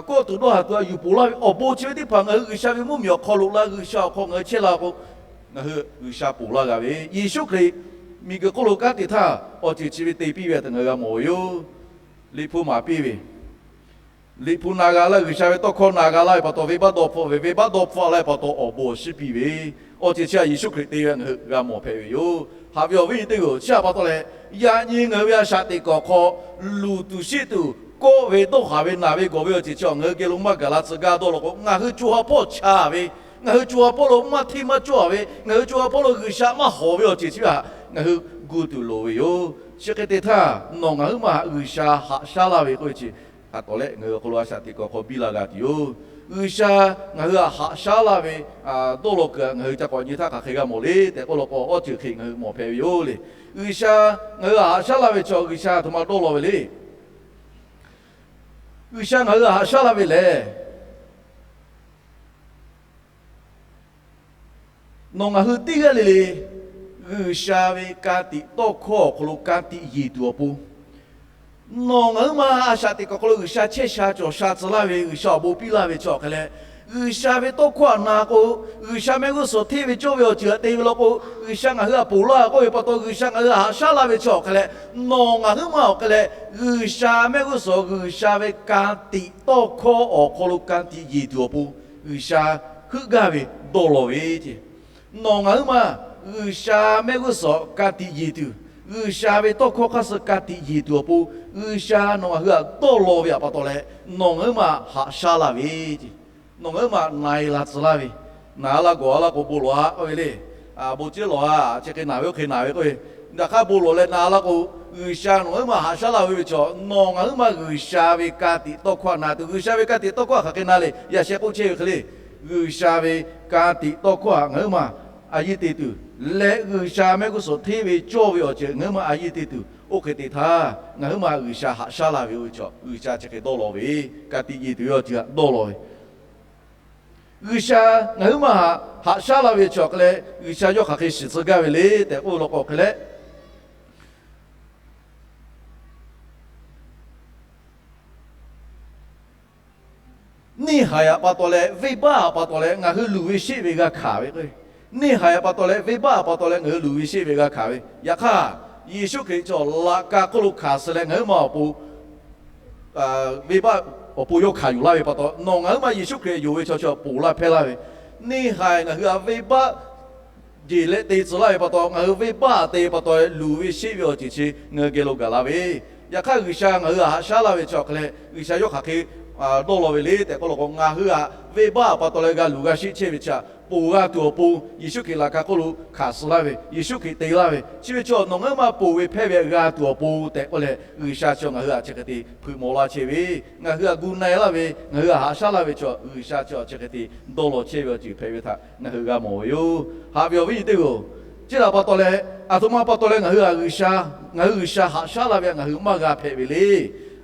kawˆ tuˬ dawˇ haˍ tuˬ htaꞈ yuˬ poˬ laˇ ve awˬ bon chi ve teˇ hpaˍ ngaˬ hui G'uiˬsha ve mvuhˇmiˬ awˬ hk'aw lo la, G'uiˬsha awˬ hk'aw ngaˬ hui chehˇ la k'o, ngaˬ hui G'uiˬsha poˬ laˇ g'a ve, Yeˍsuˆ Hkriꞈ miˬguiˬ hk'oˆ lo kanˉ te htaˇ awˬ ceuˬ chi ve te piˇ ve tehꞈ ngaˬ hui g'a mawˬ ve yoˬ. Liꞈ hpu maˍ piˇ ve, Liꞈ hpu na g'a laˇ, G'uiˬsha ve tawˇ hkawˇ na g'a laˇ ve pa taw, venˇbaˆ dawˇ hpfuhˆ ve, venˇbaˆ dawˇ hpfuhˆ laˇ ve pa taw awˬ bon awˬ shinˉ piˇ ve, awˬ ceuˬ chi htaꞈ Yeˍsuˆ Hkriꞈ te ve ngaˬ hui g'a mawˬ hpehꞈ ve yoˬ. Haꞈ ve awˬ viˉ nyi teˇ hpaˍ-oˬ, chi htaꞈ pa taw leh, yaꞈ nyi ngaˬ hui ve a shaꞈ teꞈ kuiˬ awˬ hk'aw luˬ tuˬ sheˆ tuˬ kawˆ ve dawˇ haˍ ve naˬ ve gawˬ ve awˬ ceuˬ chi ngaˬ hui geh lo maˇ gaˬ la tcuh gaˇ dawˇ law k'o, ngaˬ hui co ha hpawˇ chaˍ ve, ngaˬ hui co ha hpawˇ lo maˇ hteˇ maˇ cawˇ ve, ngaˬ hui co ha hpawˇ lo G'uiˬsha maˇ hawˍ ve awˬ ceuˬ chi ve htaꞈ ngaˬ hui gu tuˬ loˍ ve yoˬ. Chi hk'e te htaˇ, nawˬ ngaˬ huiˉ ma htaꞈ G'uiˬsha haꞈ shaˉ laˇ ve k'oˆ ve chi hk'a tawˍ lehˆ ngaˬ hui awˬ hk'aw lo a shaꞈ teꞈ kuiˬ awˬ hk'aw biˇ la g'a tuˬ yoˬ. G'uiˬsha ngaˬ hui htaꞈ haꞈ shaˉ laˇ ve dawˇ law kuiˬ htaꞈ ngaˬ hui ca k'awꞈ nyi htaˇ hk'aˬ hk'e g'a mawˬ le tehꞈ k'oˆ law k'o, awˬ ceuˬ hk'e ngaˬ hui mawˬ hpehꞈ ve yoˬ le. G'uiˬsha ngaˬ hui htaꞈ haꞈ shaˉ laˇ ve chaw G'uiˬsha aˬ htoꞈ ma dawˇ law ve le. G'uiˬsha ngaˬ hui htaꞈ haꞈ shaˉ laˇ ve lehˬ, nawˬ ngaˬ hui teˇ g'aˇ le le G'uiˬsha ve ka tiꞈ tawˇ hkawˇ awˬ hk'aw lo ka tiꞈ yeˬ tuˬ awˬ pon, nawˬ ngaˬ huiˉ ma a shaꞈ teꞈ kuiˬ awˬ hk'aw lo G'uiˬsha chehˇ sha cawˬ sha tcuh laˇ ve, G'uiˬsha awˬ bon piˇ laˇ ve chi awˬ hk'e leh, G'uiˬsha ve tawˇ hkawˇ htaꞈ na k'o, G'uiˬsha mehˆ g'uˇ suhˍ hteˇ ve cawˇ ve awˬ ceuˬ htaꞈ te ve law k'o, G'uiˬsha ngaˬ hui htaꞈ ponˬ laˇ k'oˆ ve pa taw, G'uiˬsha ngaˬ hui htaꞈ haꞈ shaˉ laˇ ve chi awˬ hk'e leh, nawˬ ngaˬ huiˉ ma awˬ hk'e leh G'uiˬsha mehˆ g'uˇ suhˍ G'uiˬsha ve ka tiꞈ tawˇ hkawˇ awˬ hk'aw lo ka tiꞈ yeˬ tuˬ awˬ pon, G'uiˬsha heuˆ gaˇ ve dawˇ law ve ce. Nawˬ ngaˬ huiˉ ma G'uiˬsha mehˆ g'uˇ suhˍ ka tiꞈ yeˬ tuˬ, G'uiˬsha ve tawˇ hkawˇ hk'aˇ suh ka tiꞈ yeˬ tuˬ awˬ pon, G'uiˬsha nawˬ ngaˬ hui htaꞈ dawˇ law ve htaꞈ pa taw leh, nawˬ ngaˬ huiˉ ma haꞈ shaˉ laˇ ve ce. Nawˬ ngaˬ huiˉ ma na e la tcuh laˇ ve, na laˇ gawˬ laˇ k'o bon lawˬ a k'oˆ ve le. Bon ciˉ lawˬ a, chi hk'e naˬ ve oˇ hk'e naˬ ve k'oˆ ve, yaꞈ hk'aˇ bon lawˬ leh na laˇ k'o, G'uiˬsha nawˬ ngaˬ huiˉ ma haꞈ shaˉ laˇ ve ve chaw, nawˬ ngaˬ huiˉ ma G'uiˬsha ve ka tiꞈ tawˇ hkawˇ htaꞈ na tuˬ, G'uiˬsha ve ka tiꞈ tawˇ hkawˇ htaꞈ hk'aˬ hk'e na le, yaꞈ sheh k'oˆ chehˇ ve hk'e le. G'uiˬsha ve ka tiꞈ tawˇ hkawˇ htaꞈ ngaˬ huiˉ ma a yiˇ te tuˬ leh, G'uiˬsha mehˆ g'uˇ suhˍ hteˇ ve cawˇ ve awˬ ceuˬ ngaˬ huiˉ ma a yiˇ te tuˬ, oˇ hk'e te htaˇ, ngaˬ huiˉ ma G'uiˬsha haꞈ shaˉ laˇ ve oˇ ve chaw, G'uiˬsha chi hk'e dawˇ law ve, ka tiꞈ yeˬ tuˬ ve awˬ ceuˬ htaꞈ dawˇ law ve G'uiˬsha ngaˬ huiˉ ma htaꞈ haꞈ shaˉ laˇ ve chi awˬ hk'e leh, G'uiˬsha yawˇ hk'aˬ hk'e shiˍ tcuh gaˇ ve le tehꞈ k'oˆ law k'o hk'e leh, neˇ haiˬ htaꞈ pa taw leh venˇbaˆ htaꞈ pa taw leh ngaˬ hui luˬ ve sheˆ ve g'a hkanˍ ve k'o, neˇ haiˬ htaꞈ pa taw leh venˇbaˆ htaꞈ pa taw leh ngaˬ hui luˬ ve sheˆ ve g'a hkanˍ ve. Yaꞈ hk'aˇ, Yeˍsuˆ Hkriꞈ chaw laꞈ ka hk'oˆ lo hkanˍ suh leh ngaˬ huiˉ ma awˬ pon venˇbaˆ awˬ pon yawˇ hkanˍ yuˬ laˇ ve pa taw, nawˬ ngaˬ huiˉ ma Yeˍsuˆ Hkriꞈ yonˍ ve chaw chi ponˬ laˇ hpehˇ laˇ ve, neˇ haiˬ ngaˬ hui htaꞈ venˇbaˆ jeˬ leh te tcuh laˇ ve pa taw, ngaˬ hui venˇbaˆ te ve pa taw, luˬ ve sheˆ ve awˬ ceuˬ chi ngaˬ hui geh lo gaˬ la ve. Yaꞈ hk'aˇ, G'uiˬsha ngaˬ hui htaꞈ haꞈ shaˉ laˇ ve chi awˬ hk'e leh, G'uiˬsha yawˇ hk'aˬ hk'e dawˇ law ve le tehꞈ k'oˆ law k'o, ngaˬ hui htaꞈ venˇbaˆ htaꞈ pa taw leh g'a luˬ g'a sheˆ chehˇ ve chi htaꞈ ponˬ g'a tuˬ awˬ pon, Yeˍsuˆ Hkriꞈ laꞈ ka hk'oˆ lo hkanˍ suh laˇ ve, Yeˍsuˆ Hkriꞈ te laˇ ve, chi ve chaw nawˬ ngaˬ huiˉ ma ponˬ ve hpehˇ ve htaꞈ g'a tuˬ awˬ pon tehꞈ k'oˆ leh, G'uiˬsha chi ngaˬ hui htaꞈ chi hk'e te hpeuꞈ mawˬ laˇ chehˇ ve, ngaˬ hui htaꞈ gu na-e laˇ ve, ngaˬ hui htaꞈ haꞈ shaˉ laˇ ve chaw, G'uiˬsha chi chi hk'e te dawˇ law chehˇ ve awˬ ceuˬ hpehꞈ ve htaꞈ ngaˬ hui g'a mawˬ ve yoˬ. Haꞈ ve awˬ viˉ nyi teˇ hpaˍ-oˬ, chi htaꞈ pa taw leh, aˬ htoꞈ ma pa taw leh ngaˬ hui htaꞈ G'uiˬsha, ngaˬ hui G'uiˬsha haꞈ shaˉ laˇ ve htaꞈ ngaˬ hui maˇ g'a hpehꞈ ve le.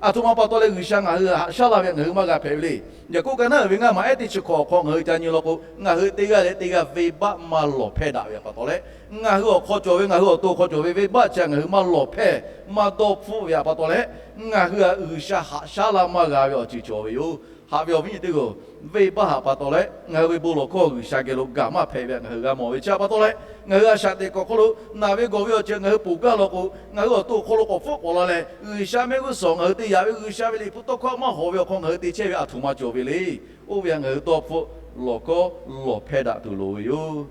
Aˬ htoꞈ ma pa taw leh G'uiˬsha ngaˬ hui htaꞈ haꞈ shaˉ laˇ ve htaꞈ ngaˬ hui maˇ g'a hpehꞈ ve le. Yaˍkoˆ ka naˉ uiˍ ve ngaˇ maˬ ehˉ teˇ chi hkawꞈ awˬ hk'aw ngaˬ hui ca nyi law k'o, ngaˬ hui teˇ g'aˇ leh teˇ g'aˇ venˇbaˆ maˇ lawˬ hpehˇ daꞈ ve htaꞈ pa taw leh, ngaˬ hui awˬ hk'aw cawˬ ve, ngaˬ hui awˬ to awˬ hk'aw cawˬ ve venˇbaˆ chi htaꞈ ngaˬ hui maˇ lawˬ hpehˇ, maˇ dawˇ hpfuhˆ ve htaꞈ pa taw leh, ngaˬ hui htaꞈ G'uiˬsha haꞈ shaˉ laˇ maˇ g'a ve awˬ ceuˬ cawˬ ve yoˬ. Haꞈ ve awˬ viˉ nyi teˇ hpaˍ-oˬ, venˇbaˆ htaꞈ pa taw leh ngaˬ hui ve bon lawˬ hkawˇ G'uiˬsha geh lo gaˬ maˇ hpehꞈ ve htaꞈ ngaˬ hui g'a mawˬ ve chi htaꞈ pa taw leh, ngaˬ hui a shaꞈ teꞈ kuiˬ awˬ hk'aw lo naˬ ve gawˬ ve awˬ ceuˬ ngaˬ hui ponˬ gaˇ law k'o, ngaˬ hui awˬ to awˬ hk'aw lo k'awꞈ hpfuhˆ k'awꞈ la leh, G'uiˬsha mehˆ g'uˇ suhˍ ngaˬ hui te yaꞈ ve, G'uiˬsha ve liꞈ hpu tawˇ hkawˇ maˇ hawˍ ve awˬ hk'aw ngaˬ hui te chehˇ ve aˬ htoꞈ ma cawˬ ve le. Oˇ ve htaꞈ ngaˬ hui dawˇ hpfuhˆ lawˬ hkawˇ lawˬ hpehˇ daꞈ tuˬ loˍ ve yoˬ.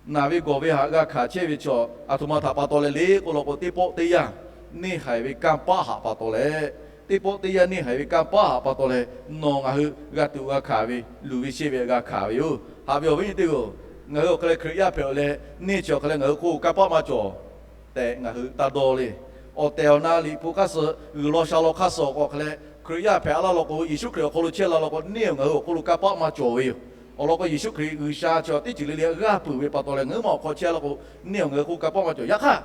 Naˬ ve gawˬ ve htaꞈ g'a hkanˍ chehˇ ve chaw aˬ htoꞈ ma htaꞈ pa taw leh le k'oˆ law k'o, teˇ pawˆ teˇ yanˇ neˇ haiˬ ve kanˇ paˆ htaꞈ pa taw leh, teˇ pawˆ teˇ yanˇ neˇ haiˬ ve kanˇ paˆ htaꞈ pa taw leh, nawˬ ngaˬ hui g'a tuꞈ g'a hkanˍ ve, luˬ ve sheˆ ve g'a hkanˍ ve yoˬ. Haꞈ ve awˬ viˉ nyi teˇ hpaˍ-oˬ, Ngaˬ hui awˬ hk'e leh Hkriꞈ yaˇ hpehꞈ-oˬ leh, neˇ chi awˬ hk'e leh ngaˬ hui hk'oˆ kanˇ paˆ maˇ cawˬ tehꞈ ngaˬ hui taˇ dawˇ le. Awˬ tehˬ awˬ na Liꞈ hpu hk'aˇ suh, g'uiˬ law sha law hk'aˇ suh awˬ hk'aw hk'e leh, Hkriꞈ yaˇ hpehꞈ a laˇ law k'o, Yeˍsuˆ Hkriꞈ awˬ hk'aw lo chehˇ la law k'o, neˇ awˬ ngaˬ hui awˬ hk'oˆ lo kanˇ paˆ maˇ cawˬ ve yoˬ. Awˬ lawn k'o, Yeˍsuˆ Hkriꞈ G'uiˬsha chi awˬ teˇ ceuˬ le le g'aˇ peuˬ ve pa taw leh, ngaˬ hui ma awˬ hk'aw chehˇ laˇ k'o, neˇ awˬ ngaˬ hui hk'oˆ kanˇ paˆ maˇ cawˬ. Yaꞈ hk'aˇ,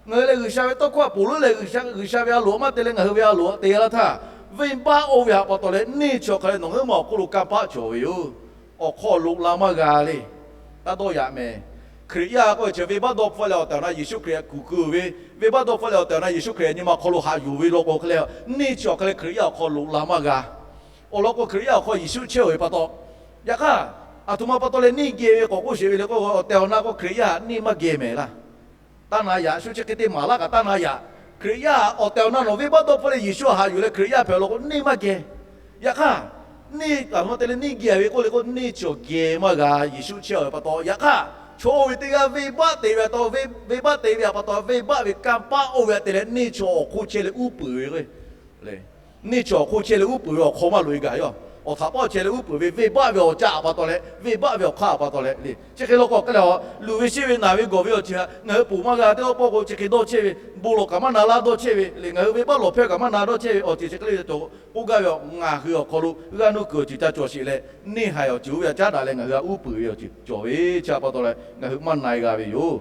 ngaˬ hui leh G'uiˬsha ve tawˇ hkawˇ htaꞈ ponˬ leuˉ leh, G'uiˬsha ve a loˍ maˇ te leh ngaˬ hui ve a loˍ te laˇ htaˇ, venˇbaˆ oˇ ve htaꞈ pa taw leh neˇ chi awˬ hk'e leh nawˬ ngaˬ hui ma awˬ hk'oˆ lo kanˇ paˆ cawˬ ve yoˬ. Awˬ hk'aw loꞈ la maˇ g'a le. Taˇ dawˇ yaꞈ mehˍ. Hkriꞈ yaˇ k'oˆ ve chi venˇbaˆ dawˇ hpfuhˆ leh awˬ tehˬ awˬ na Yeˍsuˆ Hkriꞈ kuˬ keu ve, venˇbaˆ dawˇ hpfuhˆ leh awˬ tehˬ awˬ na Yeˍsuˆ Hkriꞈ nyi ma awˬ hk'aw lo haꞈ yuˬ ve law k'o hk'e leh, neˇ chi awˬ hk'e leh Hkriꞈ yaˇ awˬ hk'aw loꞈ la maˇ g'a. Awˬ lawn k'o, Hkriꞈ yaˇ awˬ hk'aw Yeˍsuˆ chehˇ-oˬ ve pa taw, yaꞈ hk'aˇ, aˬ htoꞈ ma pa taw leh neˇ geh ve k'awꞈ k'oˆ sheˍ ve le k'o, awˬ tehˬ awˬ na k'o Hkriꞈ yaˇ htaꞈ neˇ maˇ geh mehˍ laˇ. Taˇ na yaꞈ, shu chi hk'e te maˍ laˇ kaꞈ taˇ na yaꞈ. Hkriꞈ yaˇ awˬ tehˬ awˬ na nawˬ venˇbaˆ dawˇ hpfuhˆ leh Yeˍsuˆ htaꞈ haꞈ yuˬ leh Hkriꞈ yaˇ hpehꞈ law k'o neˇ maˇ geh. Yaꞈ hk'aˇ, neˇ aˬ htoꞈ ma te leh neˇ geh ve k'oˆ le k'o, neˇ chi awˬ geh maˇ g'a. Yeˍsuˆ chehˇ-oˬ ve pa taw, yaꞈ hk'aˇ, chaw oˇ ve teˇ g'aˇ venˇbaˆ te ve pa taw, venˇbaˆ te ve htaꞈ pa taw, venˇbaˆ ve kanˇ paˆ oˇ ve htaꞈ te leh neˇ chi awˬ hk'oˆ chehˇ leh uˉ peunˍ ve k'o, neˇ chi awˬ hk'oˆ chehˇ leh uˉ peunˍ ve awˬ hk'aw maˇ loꞈ-e gaˬ yoˬ. Awˬ htaꞈ pawˆ chehˇ leh uˉ peunˍ ve venˇbaˆ ve awˬ caˆ pa taw leh, venˇbaˆ ve awˬ hk'aˇ pa taw leh le. Chi hk'e law k'o hk'e leh, luˬ ve sheˆ ve naˬ ve gawˬ ve awˬ ceuˬ htaꞈ ngaˬ hui ponˬ maˇ g'a teˇ g'aˇ pawˆ k'o, chi hk'e dawˇ chehˇ ve, bon lawˬ kaꞈ maˇ na laˇ dawˇ chehˇ ve le, ngaˬ hui venˇbaˆ lawˬ hpehˇ kaꞈ maˇ na dawˇ chehˇ ve awˬ ceuˬ chi hk'e le cawˬ k'oˆ gaˇ ve, ngaˬ hui awˬ hk'aw lo g'aˇ nuˇ kuiˬ awˬ ceuˬ ca cawˬ sheˍ leh, neˇ haiˬ awˬ ceuˬ oˇ ve htaꞈ caˉ daꞈ leh ngaˬ hui htaꞈ uˉ peunˍ ve awˬ ceuˬ cawˬ ve chi htaꞈ pa taw leh ngaˬ hui maˇ na-e g'a ve yoˬ.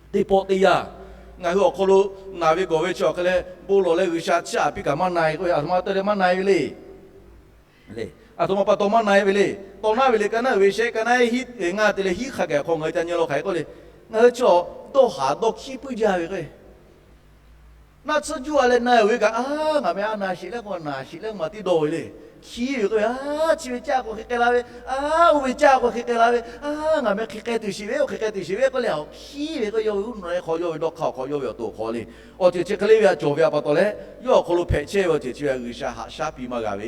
Teˇ pawˆ teˇ yanˇ, ngaˬ hui awˬ hk'aw lo naˬ ve gawˬ ve chi awˬ hk'e leh bon lawˬ leh G'uiˬsha chiˇ aꞈ piˇ kaꞈ maˇ na-e k'oˆ ve, aˬ htoꞈ ma te leh maˇ na-e ve le. Aˬ htoꞈ ma pa taw maˇ na-e ve le. Tawˇ naˉ ve le, ka naˉ uiˍ ve shehˆ, ka naˉ hiˉ ngaˇ te leh hiˉ hk'a gaˬ hk'aw ngaˬ hui ca nyi law hk'aˬ hk'e k'oˆ le. Ngaˬ hui chi dawˇ haˍ dawˇ hkiˉ puiˉ jaˇ ve k'o, naˆ tsuhˇ juˇ a leh na uiˍ ve kaꞈ, a, ngaˬ meh a naˬ sheˍ leh k'o naˬ sheˍ leh k'o maˬ tiˉ dawˇ ve le. Hkiˉ ve k'o, a, chi ve caˇ k'o hk'e k'ai la ve, a, oˇ ve caˇ k'o hk'e k'ai la ve, a, ngaˬ meh hk'e k'ai tuˬ sheˍ ve, oˇ hk'e k'ai tuˬ sheˍ ve k'oˆ leh, a, hkiˉ ve k'o, yawˇ ve uˉ nawˬ e hk'aw, yawˇ ve dawˇ hk'aˇ awˬ hk'aw, yawˇ ve awˬ to awˬ hk'aw le. Awˬ ceuˬ chi hk'e le ve htaꞈ cawˬ ve htaꞈ pa taw leh, yawˇ awˬ hk'aw lo hpehꞈ chehˇ ve awˬ ceuˬ chi ve G'uiˬsha haꞈ shaˉ piˇ maˇ g'a ve,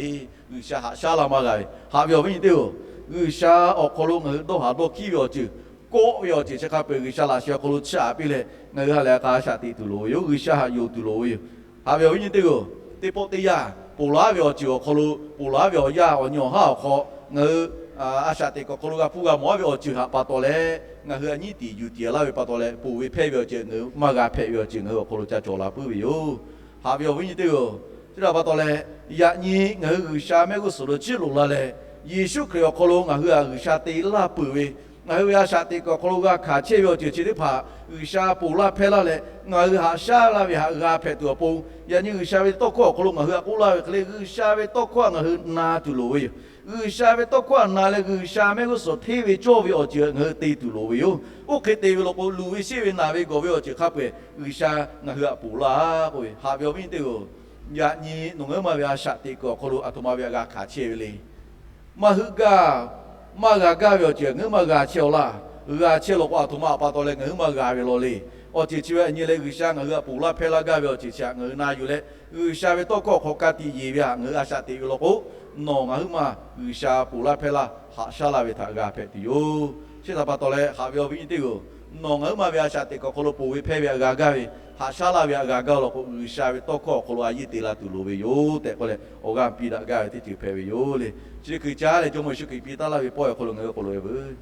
G'uiˬsha haꞈ shaˉ laˇ maˇ g'a ve. Haꞈ ve awˬ viˉ nyi teˇ-oˬ, G'uiˬsha awˬ hk'aw lo ngaˬ hui dawˇ haˍ dawˇ hkiˉ ve awˬ ceuˬ, kawˆ ve awˬ ceuˬ chi hk'a peu-eˬ G'uiˬsha laꞈ sheh awˬ hk'aw lo chiˇ aꞈ piˇ leh, ngaˬ hui ha lehˬ a k'a shaꞈ teꞈ tuˬ loˍ ve yoˬ. G'uiˬsha haꞈ yonˍ tuˬ loˍ ve yoˬ. Haꞈ ve awˬ viˉ nyi teˇ-oˬ, teˇ pawˆ teˇ yanˇ ponˬ laˇ ve awˬ ceuˬ awˬ hk'aw lo, ponˬ laˇ ve awˬ yanˇ awˬ nyi awˬ haˉ awˬ hk'aw ngaˬ hui a shaꞈ teꞈ kuiˬ awˬ hk'aw lo g'a hpuˇ g'a mawˬ-a ve awˬ ceuˬ htaꞈ pa taw leh, ngaˬ hui a nyiˉ tiˍ yuˬ tiˍ laˇ ve pa taw leh, ponˬ ve hpehˇ ve awˬ ceuˬ ngaˬ hui maˇ g'a hpehꞈ ve awˬ ceuˬ ngaˬ hui awˬ hk'aw lo ca cawˬ la puiˉ ve yoˬ. Haꞈ ve awˬ viˉ nyi teˇ-oˬ, chi htaꞈ pa taw leh, yaꞈ nyi ngaˬ hui G'uiˬsha mehˆ g'uˇ suhˍ lo chiˇ loꞈ la leh, Yeˍsuˆ Hkriꞈ awˬ hk'aw lo ngaˬ hui htaꞈ G'uiˬsha te laˇ peuˬ ve, ngaˬ hui ve a shaꞈ teꞈ kuiˬ awˬ hk'aw lo g'a hkanˍ chehˇ ve awˬ ceuˬ chi teˇ hpaˍ G'uiˬsha ponˬ laˇ hpehˇ laˇ leh, ngaˬ hui haꞈ shaˉ laˇ ve htaꞈ g'a hpehꞈ tuˬ awˬ pon, yaꞈ nyi G'uiˬsha ve tawˇ hkawˇ awˬ hk'aw lo ngaˬ hui htaꞈ k'oˆ laˇ ve hk'e le, G'uiˬsha ve tawˇ hkawˇ htaꞈ ngaˬ hui na tuˬ loˍ ve yoˬ. G'uiˬsha ve tawˇ hkawˇ htaꞈ na leh G'uiˬsha mehˆ g'uˇ suhˍ hteˇ ve cawˇ ve awˬ ceuˬ ngaˬ hui te tuˬ loˍ ve yoˬ. Oˇ hk'e te ve law k'o, luˬ ve sheˆ ve naˬ ve gawˬ ve awˬ ceuˬ hk'a peu-eˬ G'uiˬsha ngaˬ hui htaꞈ ponˬ laˇ k'oˆ ve. Haꞈ ve awˬ viˉ nyi teˇ-oˬ, yaꞈ nyi nawˬ ngaˬ hui ma ve a shaꞈ teꞈ kuiˬ awˬ hk'aw lo aˬ htoꞈ ma ve htaꞈ g'a hkanˍ chehˇ ve le. Maˇ heuˆ gaˇ, maˇ g'a gaˇ ve awˬ ceuˬ ngaˬ hui maˇ g'a chehˇ-aw laˇ. G'a chehˇ law k'o, aˬ htoꞈ ma htaꞈ pa taw leh ngaˬ hui maˇ g'a ve law le. Awˬ ceuˬ chi ve nyi leh G'uiˬsha ngaˬ hui htaꞈ ponˬ laˇ hpehˇ laˇ gaˇ ve awˬ ceuˬ chi htaꞈ ngaˬ hui na yuˬ leh, G'uiˬsha ve tawˇ hkawˇ hk'aw ka tiꞈ yeˬ ve htaꞈ ngaˬ hui a shaꞈ teꞈ ve law k'o, nawˬ ngaˬ hui maˇ G'uiˬsha ponˬ laˇ hpehˇ laˇ haꞈ shaˉ laˇ ve htaꞈ g'a hpehꞈ tuˬ yoˬ. Chi htaꞈ pa taw leh, haꞈ ve awˬ viˉ nyi teˇ-oˬ, nawˬ ngaˬ hui ma ve a shaꞈ teꞈ kuiˬ awˬ hk'aw lo ponˬ ve hpehˇ ve htaꞈ g'a gaˇ ve, haꞈ shaˉ laˇ ve htaꞈ g'a gaˇ law k'o, G'uiˬsha ve tawˇ hkawˇ awˬ hk'aw lo a yeˇ te la tuˬ loˍ ve yoˬ tehꞈ k'oˆ leh, awˬ g'aˇ piˇ daꞈ gaˇ ve teˇ ceuˬ hpehꞈ ve yoˬ le. Chi hkui caˉ leh Jawˇmawˇ Yeˍsuˆ Hkriꞈ piˇ taˉ laˇ ve pawehˇ awˬ hk'aw lo ngaˬ hui awˬ hk'aw lo e veuˬ